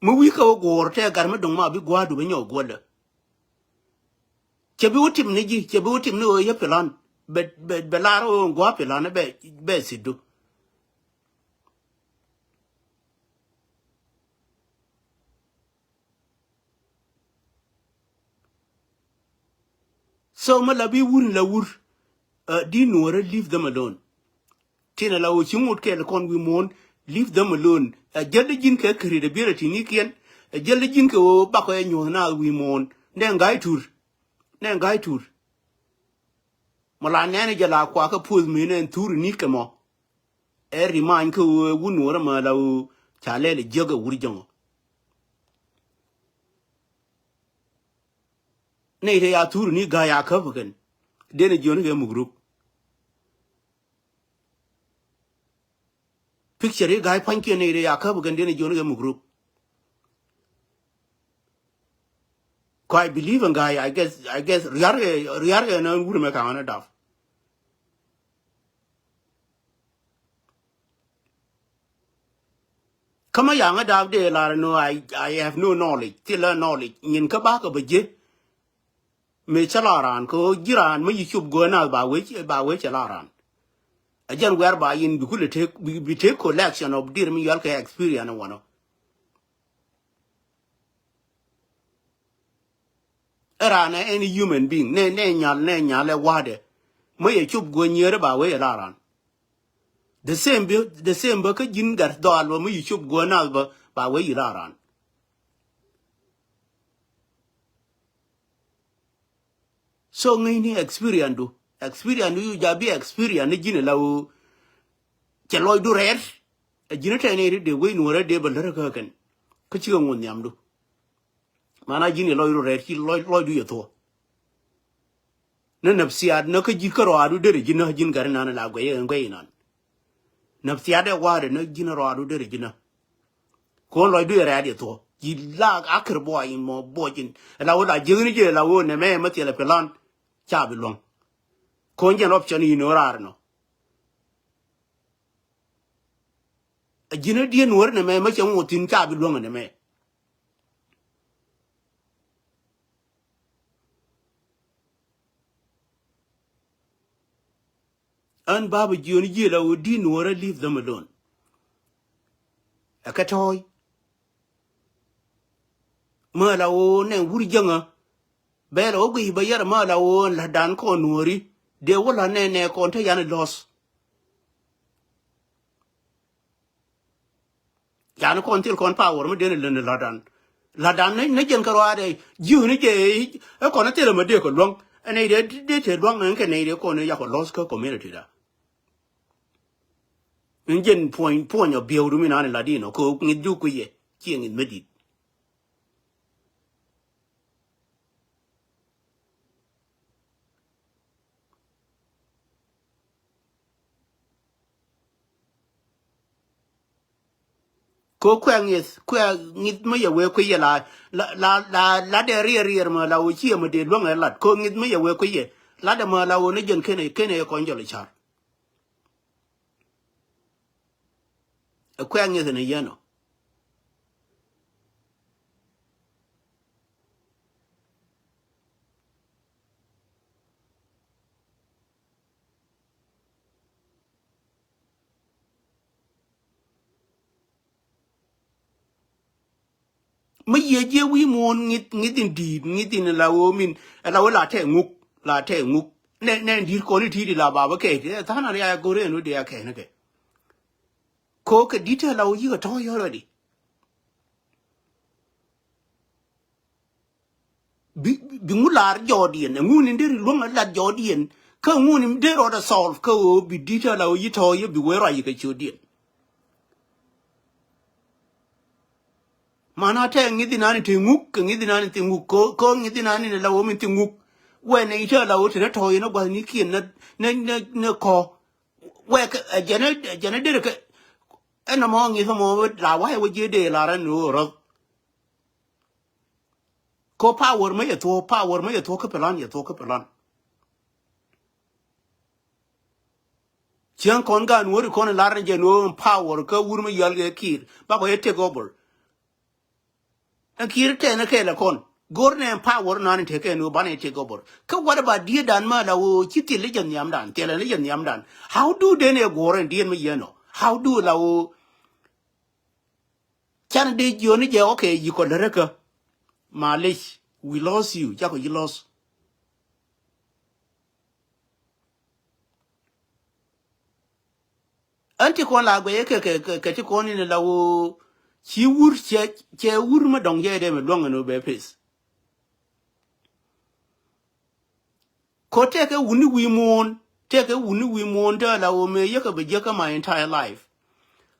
Mi wi̱i̱ kä wä guɔ̱ɔ̱r tɛ gat mi dɔ̱ŋ ma bi gua̱a̱du bi nyɔk guɔ̱lä. Cɛ bi wä tim ni ji̱, cɛ bi wä tim ni ɣöö yä pilan. Bɛ, bɛ, bɛ lar ɣöö gua̱a̱ pilan bɛ, bɛ thi̱tdu. So mi la bi wur in la wur, uh, di Nuɔrä, leave them alone. Tin a la wä ci ŋot kɛɛl kɔn wi̱i̱ muɔ̱ɔ̱n, leave them alone. A jäl di ji̱n kɛ creativity ni kiɛn. A jäl di ji̱n kɛ wä bakɔ ɛ nyuɔ̱th naath wi̱i̱ muɔ̱ɔ̱n. Nɛ ŋa̱c tur. Nɛ ŋa̱c tur. Mɔ la nɛn jɛ la kuakä puɔth mëë nɛn thuri ni kɛ mɔ. Ɛ rimany kä ɣöö wun Nuɔrä mɛ la ɣöö ca lɛl jiäk ɛ wur jäŋɔ. Nɛy te ya thuri ni ga̱a̱c a käp kɛn. Den ɛ jiɔni kɛ muk ruk. Picture i̱ ga̱a̱c pa̱nykiɛn nɛy te ya käp kɛn den ɛ jiɔni kɛ muk ruk. Kɔ I believe in guy, I guess, I guess riar kɛ, riar kɛ na wur mɛ kaŋ ni dap. Kä ma yaŋ a dap dee lar no, I, I have no knowledge. Thilɛ knowledge nyin kä bakɛ bä ji̱. Mëë cä la raan kɛ ɣöö ji̱ raan mi yi cop guäär nath ba wee, ba wee cɛ la raan. A jɛn wɛr ba yin bi kulɛ tek, bi, bi tek collection of dir mi yual kɛ experience wanɔ. Ɛ raan ɛ any human being, nɛ, nɛ nyal, nɛ nyal ɛ wa̱dɛ. Mi yɛ cop guäär nyier ba wee yɛ la raan. The same bi, the same bä kä ji̱n gat dhɔal bä mi yi cop guäär nath bä ba wee yi la raan. So ŋäcni experience du, experience du yu ja bi experience ni ji̱n la ɣöö cɛ lɔcdu rɛɛr. Ɛ ji̱n tɛn i̱ ri dee wec Nuɔrä dee bä lär kä kɛn. Kä cikɛ ŋuɔ̱th nhiamdu. Mana ji̱n i̱ lɔcdu rɛɛr ci lɔc, lɔcdu yɛ thuɔ̱k. Ni nafsiyat ni kä ji̱ kä rɔaadu derɛ ji̱n ni ji̱n gari nan la guɛy ɛn guɛy nan. Nafsiyat dee wa̱a̱dɛ ni ji̱n rɔaadu derɛ ji̱n ni. Ko̱n lɔcdu yɛ rɛɛt yɛ thuɔ̱k. Ji̱ la akir buɔy in mɔ buɔc in. Ɛ la wä la jiäkni jɛ la wä nɛ mɛ mɛ thiɛlɛ pilan. Ca bi luäŋ. Ko̱n jɛn option in ɣöö raar nɔ. A ji̱n a diɛn wär nɛ mɛ, mɛ cɛ ŋuɔth thi̱n ca bi luäŋ nɛ mɛ. Ɣän bapä jiön jiël a ɣöö di̱t Nuɔ̱ɔ̱rä, leave them alone. Ɛ kɛ tɔ̱ɔ̱c. Määl a ɣöö nɛ wur jäŋä. Bɛl a ɣöö guiy bä yɛr määl a ɣöö la̱tdan kɔn Nuɔ̱ɔ̱ri. Dee wä la̱t nɛ nɛ kɔn te yan lɔ̱th. Yan kɔn thil kɔn power mi den län la̱tdan. La̱tdan ni, ni jɛn kɛ ruaadɛ jiöni jɛ ɛ kɔn thil mɛ dee kɛ luäŋ. Ɛ nɛy dee, dee te luäŋ ɛn kɛ nɛy dee kɔn yakɔ lɔ̱th kä community da. Ni jɛn puɔ̱ny, puɔ̱ny ɔ biɛwdu mi nani la̱t inɔ kɛ ŋi̱th du kui̱ yɛ. Ciɛ ŋi̱th mi di̱t. Ko kuɛ ŋith, kuɛ ŋith mi yɛ wee kui̱ yɛ la, la, la, la, la dee riɛr riɛr mɛ la wee ciɛ mɛ dee luäŋ ɛ lat. Ko ŋith mi yɛ wee kui̱ yɛ. Lat ɛmɛ la wee ni jɛn kenɛ, kenɛ yɛ kɔn jɔl i̱ car. Ɛ kuɛ ŋith ni yɛn ɔ. Mi yiëë jiɛ wi̱i̱ muɔ̱ɔ̱n ŋith, ŋith in di̱i̱t, ŋith in la ɣöö min, la ɣöö la tɛɛ ŋuk, la tɛɛ ŋuk. Nɛ, nɛ in di̱i̱t kɔn in ti̱i̱t in la bapä kɛɛc, ɛ tha̱a̱n a riac a go̱r ɛn wä dee a kɛɛc ni kɛ. Ko kɛ di̱t tɛɛ la ɣöö yi̱k a tɔ̱ɔ̱c already. Bi, bi, bi ŋu lar jɔɔdiɛn, ɛŋu ni deri luäŋ a lat jɔɔdiɛn, kä ɛŋu ni deri rɔɔdɛ solve, kä ɣöö bi di̱t a la ɣöö yi tɔ̱ yɛ bi wee ruac yi kɛ ciötdiɛn. Mana tɛ ŋi̱th inani ti ŋuk, kɛ ŋi̱th inani ti ŋuk, ko, ko ŋi̱th inani ni la ɣöö min ti ŋuk. Wɛ nɛ itɛ la wä ti nɛ tɔ̱ inɛ gua̱thnikiɛn nɛ, nɛ, nɛ, nɛ kɔ. Wɛ kɛ, ɛ jɛn ɛ, ɛ jɛn ɛ derɛ kɛ. Ɛn nɔmɔ ŋi̱th mɔ la wa̱i̱ wä jiɛ dee la rɛn ni wä rɔth. Ko power mä yɛ thuɔ̱k, power mä yɛ thuɔ̱k kä pelɔn, yɛ thuɔ̱k kä pelɔn. Cieŋ kɔn gan wä ri kɔn lar ni jɛ ni wä power kä wur mä yɔl kɛ Kiir. Bakɔ yɛ take over. Ɛn Kiir tɛn kɛɛl ɛ kɔn. Go̱r nɛ power nan in tekɛ ni wä banɛ take over. Kä what about diet dan mä la wä ci thil ni jɛ nhiam dan, thil ni jɛ nhiam dan. How do den ɛ go̱r in diet mä yɛn ɔ? How do la wä Canɛ dee jiɔni jɛ, okay, yi kɔ lärä kä. Malish, we lost you, jakɔ yi lost. Ɛn ti kɔn la guɛyɛ kɛ, kɛ, kɛ, kɛ ti kɔn in la woo. Ci wur cɛ, cɛ wur mä dɔŋ jɛ dee mɛ luɔŋ ɛn wä bɛ pes. Ko tɛkɛ wuni wi̱i̱ muɔ̱ɔ̱n, tɛkɛ wuni wi̱i̱ muɔ̱ɔ̱n te la wä mëë yäkä bɛ jiäkä my entire life.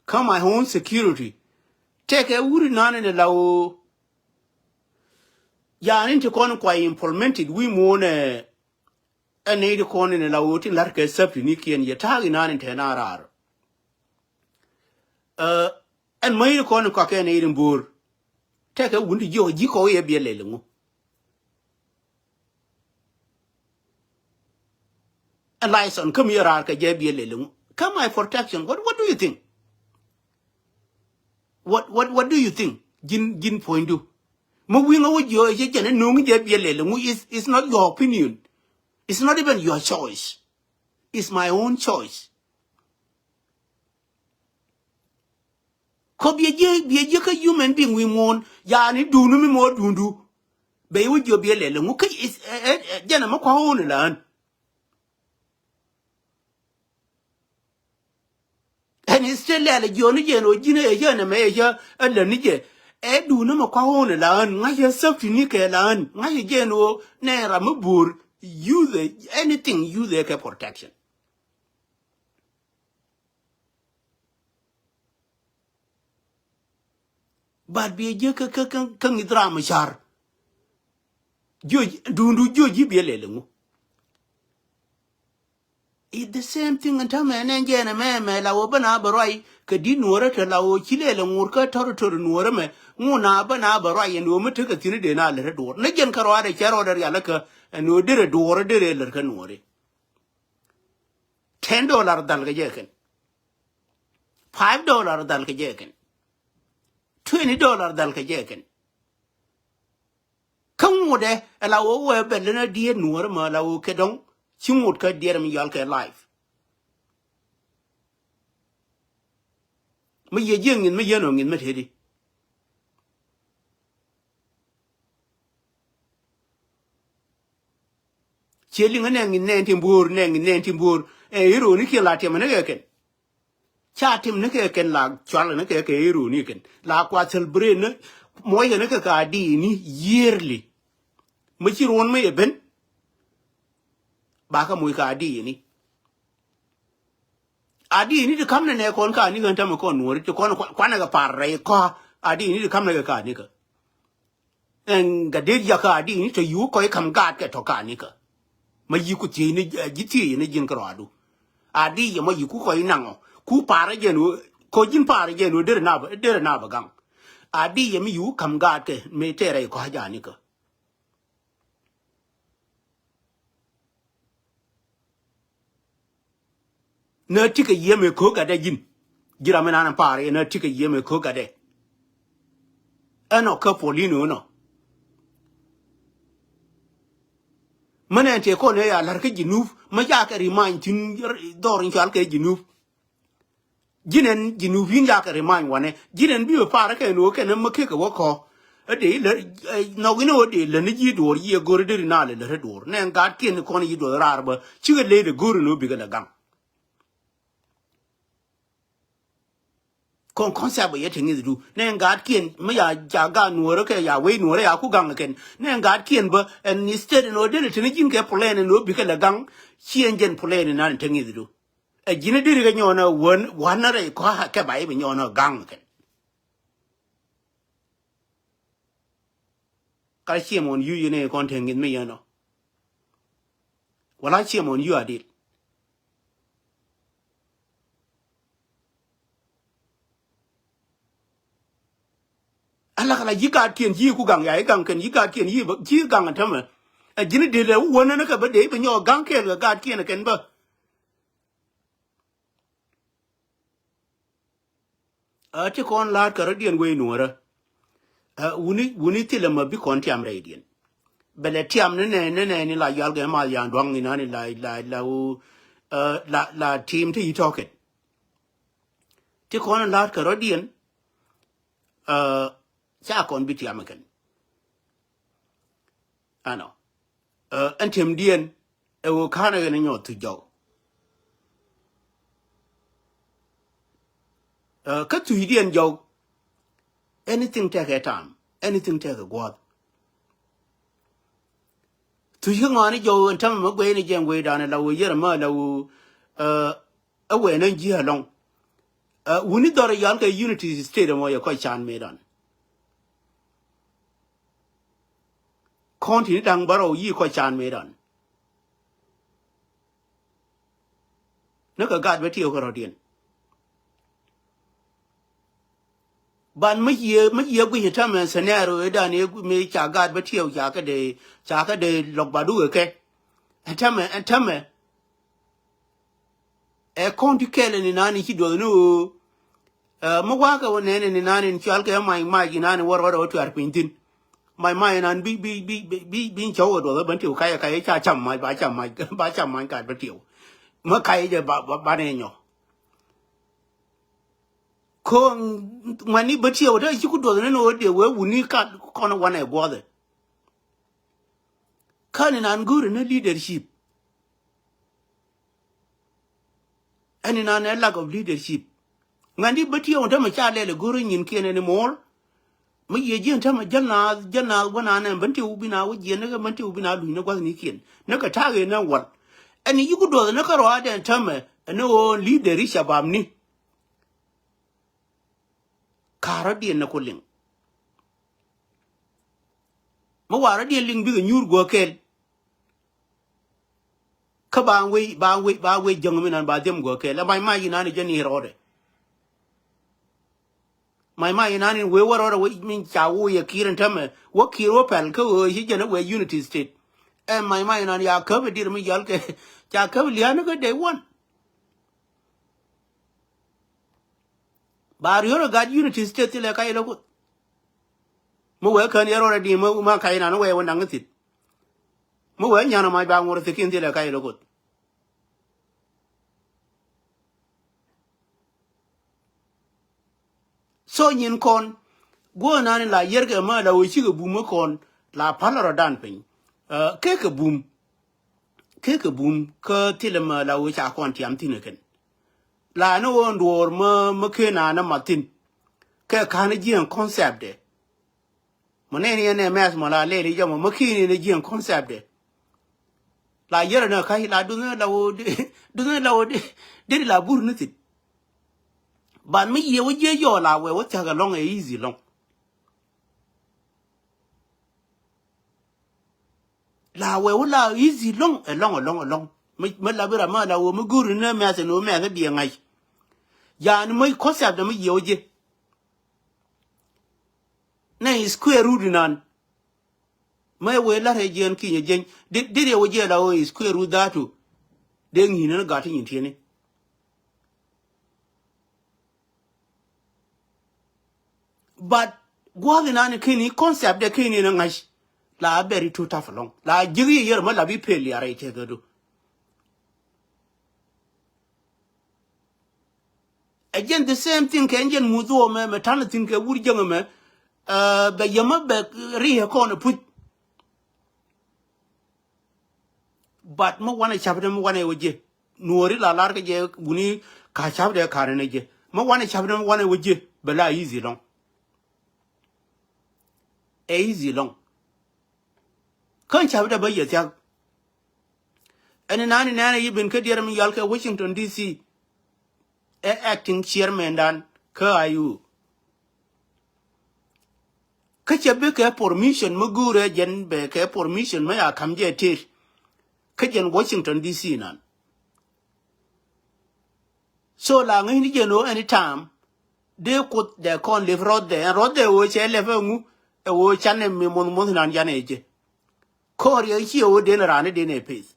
Kä my own security. Tɛkɛ wuri nan in la wä. Yan in ti kɔn kua implemented wi̱i̱ muɔ̱ɔ̱n ɛ, ɛ nɛy ti kɔn in la wä tin la̱rkɛ safety ni kiɛn yɛ ta̱a̱k in nan in te na raar. Ɛ, ɛn mäc ti kɔn in kɔakɛ nɛy ti bo̱o̱r. Tɛkɛ wuni ti jiɔk ji̱ kɔk yɛ biɛ lɛl ŋu. Ɛn license kä mi raar kɛ jɛ biɛ lɛl ŋu. Kä my protection, what, what do you think? What, what, what do you think? Ji̱n, ji̱n puɔ̱nydu. Mi wi̱i̱ ŋä wä jiɔ ɛ jɛ jɛn ɛ no̱o̱ŋ jɛ biɛ lɛl ŋu is, is not your opinion. It's not even your choice. It's my own choice. Kɔ biɛ jiɛ, biɛ jiɛ kä human being wi̱i̱ muɔ̱ɔ̱n, yani duundu mi mɔ duundu. Bɛ iwä jiɔ biɛ lɛl ŋu kä is, ɛ, ɛ, ɛ, jɛn ɛmɛ kua ɣɔn ilän. Ɛn is still lɛl jiɔni jɛn ɔ ji̱n ɛ yɛ nɛ mɛ yɛ yɛ ɛ län ni jɛ. Ɛ duundu mɛ kua ɣɔn ilän, ŋa̱c yɛ safety ni kɛ län, ŋa̱c yɛ jɛn ɔ nɛ ram mi bo̱o̱r, use anything, use kɛ protection. But biɛ jiɛ kä, kä, kä, kä ŋi̱th ram car. Jiö, duundu jiö ji̱ biɛ lɛl ŋu. It's the same thing in tämɛ nɛ jɛn ɛmɛ mɛ la wä bä na bɛ ruac kɛ di̱t nuɔrä te la wä ci lɛl ŋur kä territory nuɔrä mɛ. Ŋu na bä na bɛ ruac ɛn wä mi tekɛ thi̱n dee na lät ɛ duɔr. Ni jɛn kä ruaadɛ cɛ rɔɔdɛ rial kä ɛn wä derɛ duɔr derɛ lät kä nuɔri. Ten dollar dhal kɛ jɛ kɛn. Five dollar dhal kɛ jɛ kɛn. Twenty dollar dhal kɛ jɛ kɛn. Kä ŋutdɛ ɛ la wä wee bɛ län a diet nuɔrä mɛ la wä kɛ dɔŋ. Ci ŋut kä diet mi yɔal kɛ life. Mi yɛ jiɛ ŋi̱th mi yɛn ɔ ŋi̱th mi teti. Ciɛ liŋ nɛ ŋi̱n nɛn tin bo̱o̱r, nɛ ŋi̱n nɛn tin bo̱o̱r. Ɛ i̱ ro̱o̱ni kiɛ la tiɛmɛ ni kɛ kɛn. Ca tim ni kɛ kɛn la cual ni kɛ kɛ i̱ ro̱o̱ni kɛn. La kua celebrate ni muɔckɛ ni kɛ ka diini yearly. Mi ci ruɔ̱n mi yɛ ben. Ba kɛ muc ka diini. A diini ti kam ni nɛ kɔn ka ni kɛn tämɛ kɔn nuɔ̱ɔ̱ri ti kɔn kua-, kuanɛ kɛ par rɛy kɔa. A diini ti kam ni kɛ ka ni kɛ. Ɛn gatdet yakä a di ni tɔ yuk kɔc kam gaat kɛ tɔ kanikä. Ma yiku thiec ni, eh, ji̱ thiec ni ji̱n kärɔadu. A di yɛ ma yiku kɔc naŋɔ. Ku paarä jɛn wä, kɔ ji̱n paarä jɛn wä derɛ na bä, derɛ na bä gaŋ. A di yɛ mi yiku kam gaat kɛ mi tɛɛrɛ kɔc janikä. Nä tikɛ yiëë mëë ko̱o̱k gatdɛ ji̱n. Ji̱ ram mi naan pa̱a̱r yɛ nä tikɛ yiëë mëë ko̱o̱k gatdɛ. Ɛnɔ kä puɔl in ɣöö nɔ. Mä nɛn tëë kɔn ëë ya la̱r kä Jinub mä ca kɛ remind thi̱n dhɔr in cɔal kɛ Jinub. Ji̱n ɛn Jinub in ca kɛ remind wanɛ. Ji̱n ɛn bi wä pa̱a̱r kɛ ɛn ɣöö kɛn mä kekɛ wä kɔ. Ɛ dee ilä, ɛ, nhɔk in ɣöö dee lä ni ji̱ duɔɔr yiëë go̱r deri na lɛ lät ɛ duɔɔr. Nɛ ɛn gaatkiɛn kɔn yi̱ duɔth raar bä. Cikɛ ley dee go̱r in ɣöö bikɛ lɛ gaŋ. Kɔn concept bä yɛ te ŋi̱thdu. Nɛ ɛn gaatkiɛn mi ya ca gaat nuɔɔrä kɛ ya wec nuɔɔrä ya ku gaŋ kɛn. Nɛ ɛn gaatkiɛn bä ɛn instead ɛn ɣöö deri te ni ji̱n kɛ plan ɛn ɣöö bikɛ lɛ gaŋ. Ci ɛn jɛn plan ɛn nan te ŋi̱thdu. Ɛ ji̱n ɛ deri kɛ nyɔɔn ɛ wän, wän ɛ rɛy kɔ̱a̱ kɛ ba i̱ bi nyɔɔn ɛ gaŋ kɛn. Ka shame on you, yɛn ɛ kɔn te ŋi̱th mi yɛn ɔ. Wala shame on you, Adil. Ala kala ji̱ gaatkiɛn ji̱ ku gaŋ ya, ji̱ gaŋ kɛn ji̱ gaatkiɛn ji̱ bä, ji̱ gaŋ tämɛ. Ɛ ji̱n dee lɛ wä wänä ni kɛ bä dee bä nyɔk gaŋ kɛɛl kɛ gaatkiɛn kɛn bä. Ɛ ti kɔn la̱a̱t kɛ rɔ̱diɛn wee nuɔ̱ɔ̱rä. Ɛ wuni, wuni thilɛ mɛ bi kɔn tiam rɛydiɛn. Bɛ lɛ tiam ni nɛ, ni nɛ ni la yual kɛ mal yan duaŋ ni nani la, la, la, wu, ɛ, la, la tim ti yi tɔkɛn. Ti kɔn la̱a̱t kɛ rɔ̱diɛn. Ɛ, ca kɔn bi tiam kɛn. Ɛnɔ. Ɛ, ɛn tiɛmdiɛn ɛ ɣöö ka̱n ɛ ɣän ɛ nyɔɔth thuc jɔw. Ɛ, kä thucdiɛn jɔw. Anything tɛkɛ tam, anything tɛkɛ guɔ̱th. Thuc kä ŋɔaani jɔw ɛn tämɛ mi guɛy ni jɛn guɛydan ɛ la ɣöö yɛr ɛmɛ la ɣöö, ɛ, ɛ wɛn ɛn ji̱ ɛlɔ̱ŋ. Ɛ, wuni dhɔr ɛ yɔal kɛ Unity State ɛmɔ yɛ kɔc can mëëdan. Kɔn tini da̱ŋ bärɔw yi kɔc can mëëdan. Ni kɛ gat bä tiɛw kɛ rɔ̱diɛn. Ban mi yiëë, mi yiëë guic ɛ tämɛ scenario idan i̱ mi ca gat bä tiɛw ca kä dee, ca kä dee lɔk ba dukɛ kɛ. Ɛ tämɛ, ɛ tämɛ. Ɛ kɔn ti kɛl ɛn inani ci duɔth ni ɣöö. Ɛ, mi wa̱a̱ kɛ wä nɛn ɛn inani cual kɛ mac mac inani wä rɔɔdɛ wä tuaar piny thi̱n. Mac mac inan bi, bi, bi, bi, bi, bi cɔw kɛ duɔth ɛ bän tiw kayɛ kayɛ ca cam mac ba cam mac ba cam mac kat bä tiw. Mi kayɛ jɛ ba, ba, ba nɛ nyɔ. Ko̱ ŋuani bä tiw te ci ku duɔth ni ni wä dee wee wuni kat kɔn wanɛ guɔthɛ. Kä ni nan go̱o̱ri ni leadership. Ɛn ni nan ɛ lack of leadership. Ŋuɛn di bä tiɛw tämɛ ca lɛl ɛ go̱o̱ri nyinkiɛn anymore. Mi yiëë ji̱ ɛn tämɛ jäl naath, jäl naath wä naan ɛn bän tiɛw bi na wä jiɛn ni kɛ bän tiɛw bi na luc ni gua̱thnikiɛn. Ni kɛ ta̱a̱ ɣëë ni wal. Ɛn ni yiku duɔth ni kä rɔaadɛ ɛn tämɛ ɛn ni ɣöö leader i̱ cabab ni. Ka̱rä diɛn ni ku liŋ. Mi warä diɛn liŋ bikɛ nyuur guɔ kɛl. Kä ba wei, ba wei, ba wei jäŋ mi nan ba dhiɛm guɔ kɛl. Ɛ mac mac inan i̱ jɛ ni rɔɔdɛ. Mac mac inan in wee wä rɔɔdɛ wei min ca woo yɛ ki̱i̱r in tämɛ. Wä ki̱i̱r wä pɛl kä ɣöö ci jɛn ɛ wee Unity State. Ɛ mac mac inan ya käp i̱ di̱r mi yɔl kɛ ca käp lia̱a̱n kä day one. Ba riöör ɛ gat Unity State thilɛ kac ilɛ kuoth. Mi wee kän yɛ rɔɔdɛ di̱i̱m ma kac inan wee wä naŋ ithit. Mi wee nyan ɛ mac ba ŋuɔr thi̱ki̱n thilɛ kac ilɛ kuoth. So nyin kɔn guɔ nani la yɛrkɛ ma la wee cikɛ bum mi kɔn la pal rɔ dan piny. Ɛ, kekɛ bum. Kekɛ bum kä thilɛ ma la wee ca kɔn tiam thin ɛ kɛn. La ni ɣöö nduɔɔr mä, mä ken an ɛ mathin. Kɛ ka̱n jiɛn concept dɛ. Mɔ nɛn yɛn ɛ mɛth mɔ la lɛl i̱ jɔmɔ mä ken yɛn ɛ jiɛn concept dɛ. La yɛrɛ ni ka̱c la dunh la ɣöö di, dunh la ɣöö di, di la bur ni thin. Ban mi yiëë wä jiɛ yɔɔl a wee wä thia̱k ɛlɔ̱ŋ ɛ easy lɔ̱ŋ. La wee wä la easy lɔ̱ŋ ɛlɔ̱ŋ ɛlɔ̱ŋ ɛlɔ̱ŋ. Mi, mi la bi ram ma la wee mi go̱o̱ri ni mɛth ɛn wee mɛth ɛ biɛ ŋa̱c. Yani mi concept mi yiëë wä jiɛ. Nɛ square root inan. Mɛ wee la̱rɛ jiɛn kinyɛ jiɛny. Di, di riɛ wä jiɛ la wee square root dhatu. Dee ŋi̱i̱n ni gat ti nyin tieni. But gua̱a̱th inan keni concept de keni ni ŋa̱c. La bɛri tu taf alɔŋ. La ji̱k yi yɛr mɛ la bi pel yara itek adu. Ɛ jɛn the same thing kɛ jɛn muth wä mɛ, mɛ ta̱n thin kɛ wur jäŋ mɛ. Ɛ, bɛ yɛmɛ bɛ riɛ kɔn ɛ puc. But mi wanɛ cap dɛ mi wanɛ wä jiɛ. Nuɔri la lar kɛ jɛ wuni ka cap dɛ kar ni jɛ. Mi wanɛ cap dɛ mi wanɛ wä jiɛ. Bɛ la easy lɔŋ. Ɛ easy lɔŋ. Kän cap dɛ bä yɛ thiak. Ɛn nani nɛnɛ yi ben kä diɛr mi yal kɛ Washington D C. Ɛ acting chairman dan kä I U. Kä cɛ bi kɛ permission mi guurɛ jɛn bɛ kɛ permission mi ya kam jɛ tet. Kä jɛn Washington D C nan. So la ŋäcni jɛn ɣöö anytime dee Kuoth dee kɔn lep rɔ̱thdɛ, ɛn rɔ̱thdɛ ɣöö cɛ lɛp ɛŋu, ɛ ɣöö canɛ mi muɔth muɔth nan canɛ jɛ. Kɔɔr yɛ ciɛ ɣöö den raan den ɛ peth.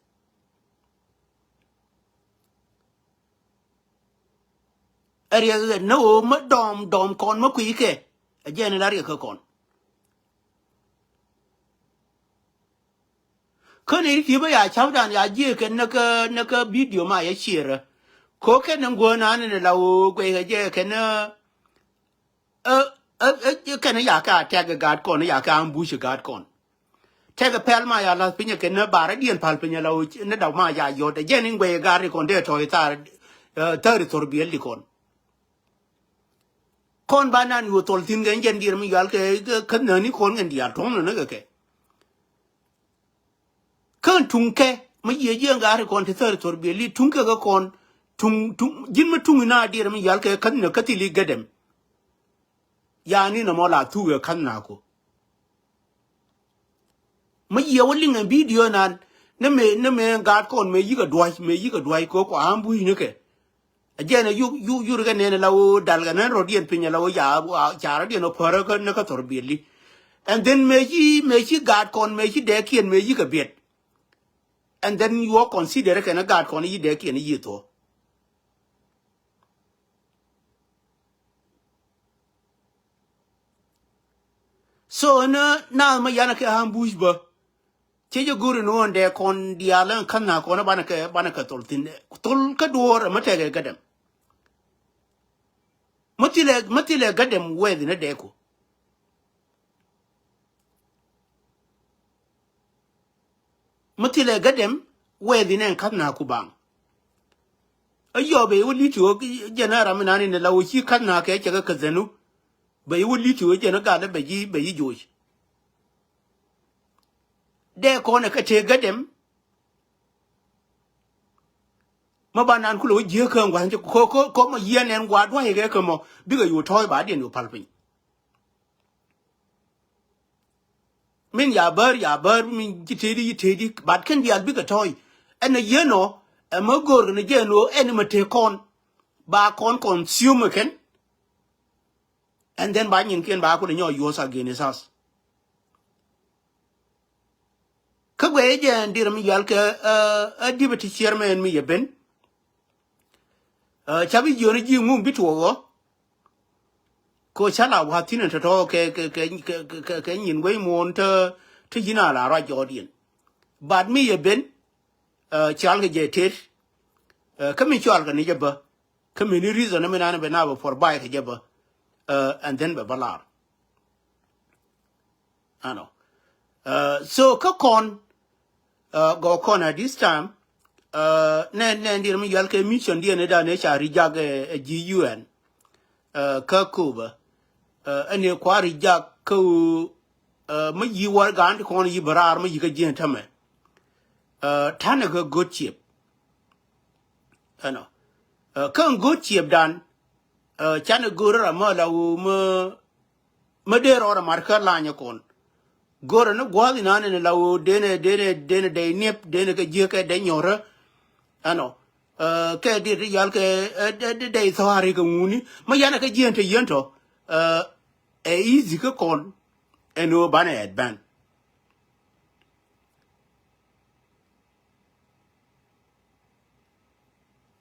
Ɛ riɛk ɣɛ ni ɣöö mä dɔm dɔm kɔn mä kui̱ kɛ. Ɛ jɛn la riɛk kä kɔn. Kä ni ti bä ya ca̱pdan ya jiɛ kɛn ni kä, ni kä video ma ya share. Ko kɛn ni guɔ na ni la ɣöö guɛ kɛ jɛ kɛn ni ɛ, ɛ, ɛ, kɛn ya kɛ a tɛk gaat kɔn, ya kɛ ambush gaat kɔn. Tɛk pɛl ma ya lath piny kɛn ni barɛ diɛn pal piny la ɣöö ni daw ma ya yɔt. Jɛn in guɛ gaat ri kɔn dee tɔy thar, ɛ, thar thor biɛl di kɔn. Kɔn ba nan yu thol thin kɛ jɛn diɛn mi yual kɛ, kɛ, kɛ nani kɔn kɛn dial tuɔm ni kɛ kɛ. Kän tuŋ kɛ mi yiëë jiɛn gaari kɔn ti thäri thor biɛli tuŋ kɛ kɛ kɔn tuŋ, tuŋ, ji̱n mi tuŋ ina diɛɛr mi yal kɛ ka̱th nä ka̱th ili gädɛm. Yani nɔmɔ la thuk ɛ ka̱th na ko. Mi yiëë wä liŋ ɛ bidio nan ni mëë, ni mëë gaat kɔn mëë yikɛ dua̱c, mëë yikɛ dua̱c kɛ kɔ ambush ni kɛ. A jɛn a yuk, yuk, yuk kɛ nɛn a la wä dal kɛ nɛn rɔ̱diɛn piny a la wä ca, ca rɔ̱diɛn a pärä kä ni kä thɔr biɛli. And then mëë ci, mëë ci gaat kɔn, mëë ci dɛɛkiɛn, mëë ci kɛ biɛt. And then you are consider kɛn a gaat kɔn yi dɛɛkiɛn yi thuɔ. So ni naath ma yan kɛ ambush bä. Cɛ jɛ go̱ri ni ɣän dee kɔn diaal ɛn ka̱n na kɔn banɛ kɛ, banɛ kɛ thol thin. Thol kä duɔ̱ɔ̱r ɛmɛ tɛkɛ gädɛm. Mä thilɛ, mä thilɛ gädɛm wɛɛth ni dee ku. Mä thilɛ gädɛm wɛɛth ni ɛn ka̱n na ku baŋ. Ɛ yɔɔ bɛ iwä li̱t iwä jɛn a ram inani ni la wä ci ka̱n na kɛ cɛ kɛ kɛ dhɛnu. Bɛ iwä li̱t iwä jɛn a gal bɛ ji̱, bɛ ji̱ joc. Dee kɔn ɛ kɛ tëë gädɛm. Ma ba nan kulɛ wä jiäk kä ŋua̱n jɛ ko, ko, ko ma yiɛn ɛn gua̱a̱ dua̱c kɛ kɛ mɔ bikɛ yu tɔ̱ɔ̱c ba diɛn yu pal piny. Min ya bär, ya bär, min ci tëëdi, ci tëëdi, bat kɛn diaal bikɛ tɔ̱ɔ̱c. Ɛn a yiɛn ɔ, ɛ mä go̱o̱r kɛn a jiɛn ɔ, ɛn mɛ tëë kɔn ba kɔn consume kɛn. And then ba nyin kiɛn ba kulɛ nyɔ use against us. Kä guɛ jɛ ɛn dir mi yal kɛ, ɛ, ɛ deputy chairman mi yɛ ben. Ɛ, ca bi jiɔni ji̱ ŋum bi tuɔɔk ɔ. Ko ca la wa̱ thi̱n ɛn tɔ̱tɔ̱ kɛ, kɛ, kɛ nyin guey muɔ̱ɔ̱n te, te ji̱n a la ruac jɔɔdiɛn. But mi yɛ ben, ɛ, cɔal kɛ jɛ tet. Ɛ, kä mi cɔal kɛ ni jɛ bä. Kä mi ni reason mi nan bɛ na bɛ por bai kɛ jɛ bä. Ɛ, and then bɛ bä lar. Ano. Ɛ, so kä kɔn, ɛ, gɔ kɔn at this time, ɛ, nɛ, nɛ dir mi yal kɛ mission diɛn ni dan ni ca ri jak ɛ, ɛ ji̱ U N. Ɛ, kä Cuba. Ɛ, ɛn ni kua ri jak kä, ɛ, mi yi war gan ti kɔn yi bɛ rar mi yi kä jiɛn tämɛ. Ɛ, tanɛ kä go̱t ciep. Ɛnɔ. Ɛ, kä go̱t ciep dan, ɛ, canɛ go̱r ram mi la wu mi, mi dee rɔɔdɛ mat kä lanyɛ kɔn. Go̱rɛ ni gua̱a̱th inan in la wu denɛ, denɛ, denɛ dɛy niep, denɛ kɛ jiäk kɛ dɛy nyɔrä. Ɛnɔ. Ɛ, kɛ dit ti yal kɛ, ɛ, dɛ, dɛ, dɛy thɔ̱a̱ri kɛ ŋuni. Mi yanɛ kɛ jiɛn te yien tɔ. Ɛ, ɛ easy kä kɔn. Ɛn ɣöö banɛ advance.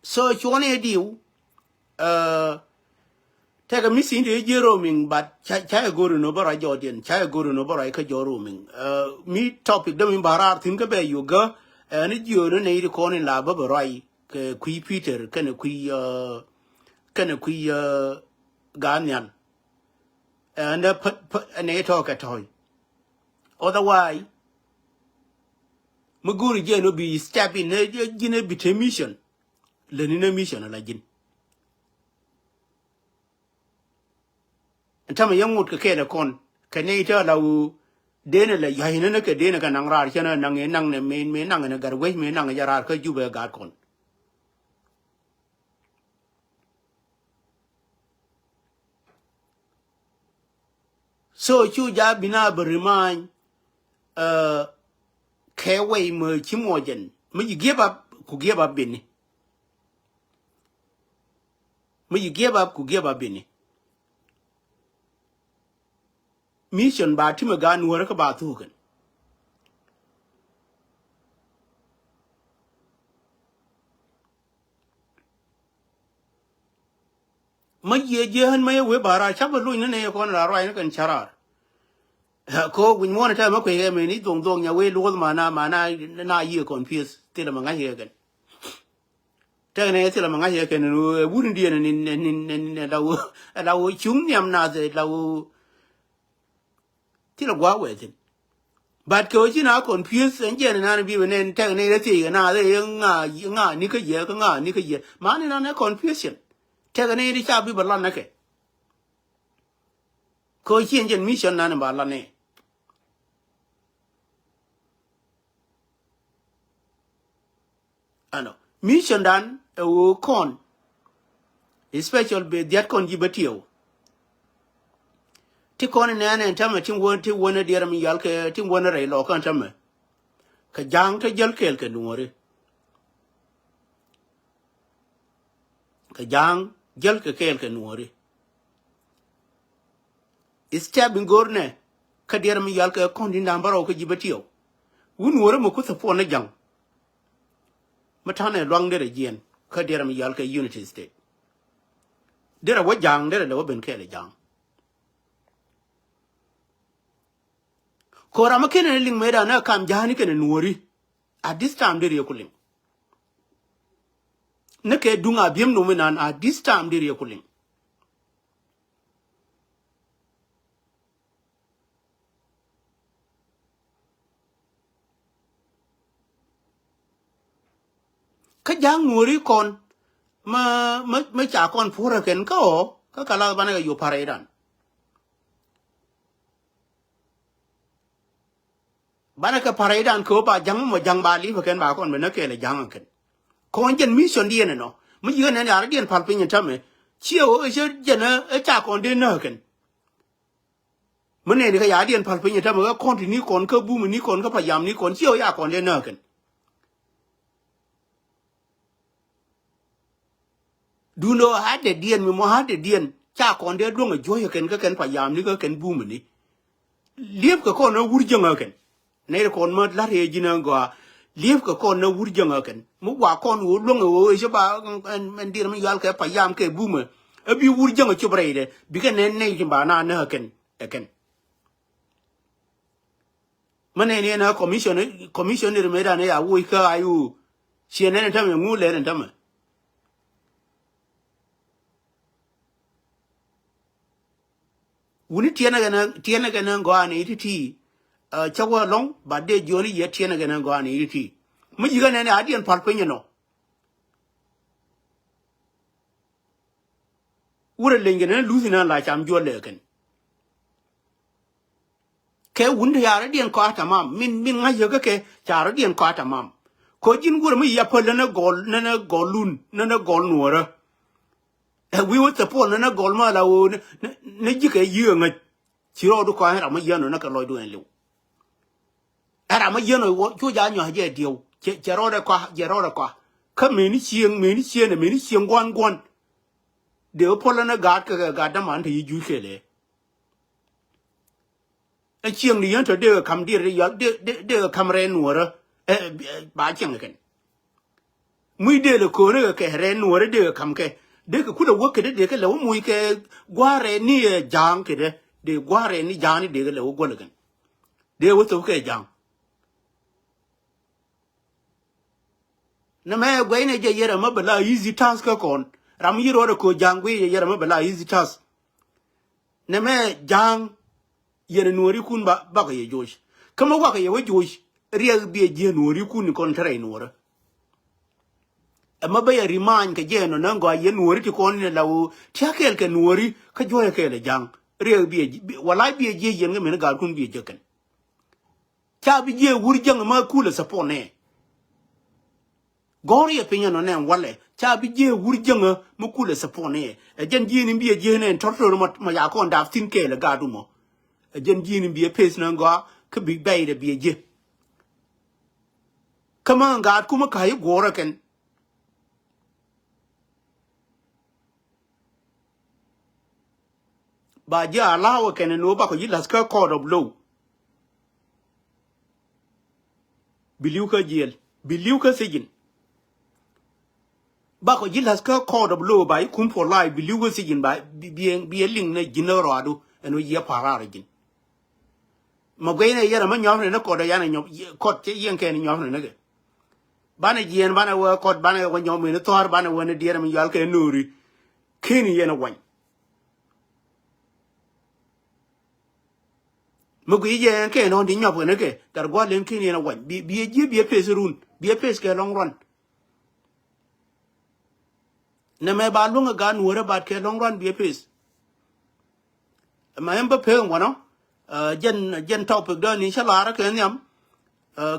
So cuɔni diw, ɛ, tɛkɛ mi sin ti jiɛ roaming, but ca, ca ɛ go̱ri nɔ bä rɔy jɔɔdiɛn, ca ɛ go̱ri nɔ bä rɔy kä jɔɔ roaming. Ɛ, mi topic dämi ba raar thi̱n kä bɛ yogä, ɛ, ni jiö ni nɛy ti kɔn in la bä bä rɔy kɛ kui̱ Peter kɛnɛ kui̱, ɛ, kɛnɛ kui̱, ɛ, Gatnial. Ɛ, nɛ pä, pä, ɛ, nɛy tɔ̱ kɛ tɔ̱y. Otherwise, mi go̱ri jiɛ nɔ bi step in, ɛ, ji̱n ɛ bi te mission. Läni nɛ mission ala ji̱n. Ɛn tämɛ yɛ ŋot kɛ kɛɛl ɛ kɔn kɛ nɛy tɛ ala wu. Denɛ lɛ ya̱c nɛ nɛ kɛ denɛ kɛ naŋ raar cɛ nɛ naŋ ɛ naŋ nɛ mëë, mëë naŋ ɛ nɛ gat wec mëë naŋ ɛ jɛ raar kä Jubɛ ɛ gaat kɔn. So cu ja bi na bä remind, ɛ, kɛ wɛy mɛ ci muɔcɛn, Mi ci give up ku give up bini. Mi ci give up ku give up bini. Mission ba timɛ gaat Nuɔrä kä ba thuk kɛn. Ma yiëë jiɛ ɣän ma yɛ wee ba raar, capɛ loc ni nɛ yɛ kɔn la ruac ni kɛn ca̱raar. Ko wi̱ny muɔ̱ɔ̱n tɛmɛ kuec kɛ meni dhoŋ dhoŋ nya wee luɔth mana mana na yiëë confuse thilɛ ma ŋa̱c kɛ kɛn. Tɛk nɛ thilɛ ma ŋa̱c kɛ kɛn wun diɛn ni ni ni ni la wee la wee cuŋ nhiam nath la wee. Thilɛ gua̱a̱k wɛɛ thi̱n. But kɛ ɣöö ci na confuse ɛn jiɛn inan bi bɛ nɛn tɛk ni rɛ thiec kɛ na rɛ ŋa ŋa ni kä yɛ kä ŋa ni kä yɛ. Man inan ɛ confusion. Tɛk ni ri ca bi bɛ lan nɛ kɛ. Kɛ ɣöö ci ɛn jɛn mission nan in ba lan nɛ. Ɛnɔ mission dan ɛ ɣöö kɔn. Especial bɛ dhiat kɔn ji̱ bä tiɛw. Ti kɔn in nɛɛnɛ in tämɛ tin wä ti wä ni diɛɛr mi yal kɛ tin wä ni rɛy lɔɔkä in tämɛ. Kɛ ja̱a̱ŋ te jäl kɛɛl kɛ nuɔ̱ɔ̱ri. Kɛ ja̱a̱ŋ jäl kɛ kɛɛl kɛ nuɔ̱ɔ̱ri. Step in go̱o̱r nɛ kä diɛɛr mi yal kɛ kɔn tin da̱a̱n bärɔw kä ji̱ bä tiɛw. Wun nuɔ̱ɔ̱ri mi kuth puɔn ni ja̱ŋ. Mi ta̱nɛ luaŋ derɛ jiɛn kä diɛɛr mi yal kɛ Unity State. Derɛ wä ja̱a̱ŋ derɛ lɛ wä ben kɛɛl ɛ ja̱a̱ŋ. Ko̱ra mi kenɛ ni liŋ mëëdan ni ɛ kam ja̱a̱ni kɛnɛ nuɔ̱ɔ̱ri. At this time derɛ yɛ ku liŋ. Ni kɛ duŋ a bi̱em num inan at this time derɛ yɛ ku liŋ. Kä ja̱a̱ŋ nuɔ̱ɔ̱ri kɔn mä mä mä ca kɔn puɔ̱rä kɛn kä ɣɔɔ kä kɛ lath banɛ kɛ yop pa̱rɛ idan. Banɛ kɛ pa̱rɛ idan kɛ ɣöö ba ja̱ŋ mɔ ja̱ŋ ba li̱pä kɛn ba kɔn bɛ nä kɛɛl ɛ ja̱ŋ kɛn. Kɔn jɛn mission diɛn ɛnɔ mi yi̱ kɛ nɛn ya̱rä diɛn pal piny in tämɛ. Ciɛ ɣöö ɛ cä jɛn ɛ ca kɔn dee nä kɛn. Mi nɛni kä ya̱diɛn pal piny ɛ tämɛ kä kɔn ti ni kɔn kä bum ni kɔn kä payam ni kɔn ciɛ wä ya kɔn dee nääkɛn. Duundɛ ɣöö ha̱dɛ diɛn mi mɔ ha̱dɛ diɛn ca kɔn dee luäŋ ɛ juɔ̱c ɛ kɛn kä kɛn payam ni kä kɛn bum ni. Liep kɛ kɔn ɛ wur jäŋ ɛ kɛn. Nɛy kɔn mä la̱t rɛɛ ji̱n ɛ gɔaa. Liep kɛ kɔn ɛ wur jäŋ ɛ kɛn mi wa kɔn ɣöö luäŋ ɛ ɣöö ɛ cä ba ɛn diɛn mi yual kɛ payam kɛ bum ɛ. Ɛ bi wur jäŋ ɛ cop rɛydɛ bikɛ nɛn nɛy tin ba na nääkɛn. Ɛ kɛn. Mä nɛn yɛn ɛ commission, commission ni ri mëëdan ɛ ya woc kä I O. Ciɛ nɛn ɛ tämɛ ŋu lɛn ɛ tämɛ. Wuni tiɛnɛ kɛn ɛ tiɛnɛ kɛn ɛ gɔaa ni ti ti. Cä wä lɔŋ ba dee jiɔni yɛ tiɛnɛ kɛn ɛ gɔaa ni ti ti. Mä ji̱ kɛ nɛn ɛ a diɛn pal piny ɛnɔ. Wurɛ leny kɛ nɛn luthi nan la cam juɔl lɛ kɛn. Kɛ wun te ca rɔ̱diɛn kɔa̱a̱t tamam min min ŋa̱c yɛ kä kɛ ca rɔ̱diɛn kɔa̱a̱t tamam. Kɔ ji̱n wurɛ mi yia päl nɛnɛ gɔl nɛnɛ gɔl lun nɛnɛ gɔl nuɔrä. Ɛ wi̱i̱ wä thɛ puɔl nɛnɛ gɔl ma la ɣöö nɛ ji̱ kɛ yiëë ŋäc. Ci rɔɔdu kɔa̱a̱t ram mi yiɛn nɔ nɛ kɛ lɔcdu ɛn liw. Ɛ ram mi yiɛn ɔ cu ja nyɔa̱ jɛ diɛw. Cɛ rɔɔdɛ kɔa jɛ rɔɔdɛ kɔa. Kä meni cieŋ meni cieŋ ɛ meni cieŋ gua̱n gua̱n. Dee wä puɔlä ni gaat kɛ kɛ gaat däman te yi juc kɛɛl ɛ. Ɛ cieŋ ni yɛn tɔ dee kɛ ka̱m diɛt yɔl dee kɛ ka̱m rɛɛ nuɔrä. Ɛ ba cieŋ kɛn. Muc dee lɛ ko̱o̱ni kɛ kɛ rɛɛ nuɔrä dee kɛ ka̱m kɛ. Dee kɛ kulɛ wä kɛ dee dee kɛ lɛ wä muc kɛ gua̱a̱r rɛɛ ni ɛ ja̱a̱ŋ kɛ dee dee gua̱a̱r rɛɛ ni ja̱a̱ŋ ni dee kɛ lɛ wä guäl kɛn. Dee wä thop kɛ ja̱a̱ŋ. Nɛ mɛ guɛy nɛ jɛ yɛrɛ mɛ bɛ la easy task kä kɔn. Ram yi rɔɔdɛ ko̱ ja̱a̱ŋ guiy yɛ yɛrɛ mɛ bɛ la easy task. Nɛ mɛ ja̱a̱ŋ yɛn nuɔri kun ba bakɛ yɛ joc. Kä mɛ wakɛ yɛ wä joc riɛk biɛ jiɛ nuɔri kun kɔn tɛrɛ nuɔrä. Ɛmɛ bä yɛ remind kɛ jɛ nɔ nä gɔaa yɛn nuɔri ti kɔn ni la woo ti a kɛɛl kɛ nuɔri kä juɔyɛ kɛɛl ɛ ja̱a̱ŋ. Riɛk biɛ walay biɛ jiɛ yɛn kɛ mɛn gaat kun biɛ jɛ kɛn. Ca bi jiee wur jäŋä mä kulɛ support nɛ. Gɔ̱r yɛ piny ɛnɔ nɛ walɛ ca bi jiee wur jäŋä mä kulɛ support nɛ. Ɛ jɛn jiee ni biɛ jiee nɛ tɔr tɔr ma ya kɔn dap thin kɛɛl ɛ gaat umɔ. Ɛ jɛn jiee ni biɛ peth nɛ gɔaa kä bi bɛy dɛ biɛ jiee. Kä mi gaat kumä ka̱ i̱ guɔ̱ɔ̱rä kɛn. Ba ji̱ allow ɛ kɛn ɛn ɣöö bakɔ ji̱ la̱th kä court of law. Bi li̱w kä jiɛl, bi li̱w kä sijin. Bakɔ ji̱ la̱th kä court of law ba i̱ kum for life, bi li̱w kä sijin ba bi, bi, bi ɛ liŋ ni ji̱n ni rɔadu ɛn ɣöö jiɛ pa̱raar ji̱n. Ma guey ni yɛn a ma nyɔp ni ni kɔt a yan a nyɔp kɔt cɛ yɛn kɛn nyɔp ni ni kɛ. Banɛ jiɛn banɛ wä kɔt banɛ wä nyɔp mi ni thɔr banɛ wä ni diɛn mi yual kɛ nuri. Kini yɛn a wany. Mi gui yɛn kɛ nɔn di nyɔp ni kɛ tar gual in kini yɛn a wany. Bi, bi jiɛ bi a pes run. Bi a pes kɛ long run. Nɛ mɛ ba luŋ a gan wurɛ bat kɛ long run bi a pes. Ma ɛn bä pek wanɔ, jɛn, jɛn topic dɔ̱ ni cä lar kɛ nhiam,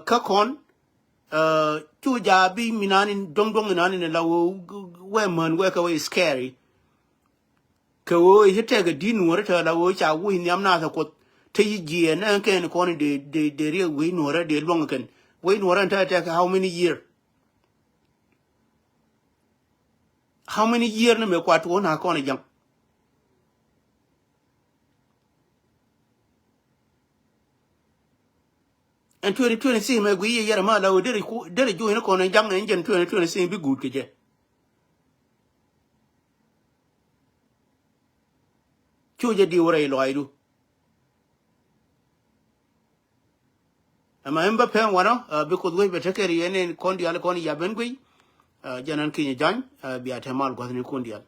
kä kɔn, cu ja bi mi nani do̱ŋ do̱ŋ nani ni la wee, wee män wee kɛ wee scary. Kɛ wee i̱ tɛk a di nuɔ̱ɔ̱ri tɛ la wee ca wee nhiam nath a kuoth. Te yi jiɛɛn ɛn kɛn kɔn de, de, de riek wee nuɔ̱ɔ̱rɛ de luɔ̱ŋ kɛn. Wee nuɔ̱ɔ̱rɛ ɛn tɛ tɛk how many year? How many year ni mɛ kuat tuɔɔk na kɔn ja̱ŋ? Ɛn twenty twenty-six mɛ gui yɛ yɛr ma la wee derɛ ku, derɛ juɔ̱c ni kɔn ja̱ŋ ɛn jɛn twenty twenty-six bi guut kɛ jɛ. Cu jɛ diw rɛy lɔaacdu. Ɛmɛ ɛn bä pɛn wanɔ, bi Kuoth wec bɛ tekɛ ri yɛn in kɔn diaal kɔn yap ɛn guiy. Jɛn ɛn kinyɛ ja̱ny, bia te mal gua̱thni kun diaal.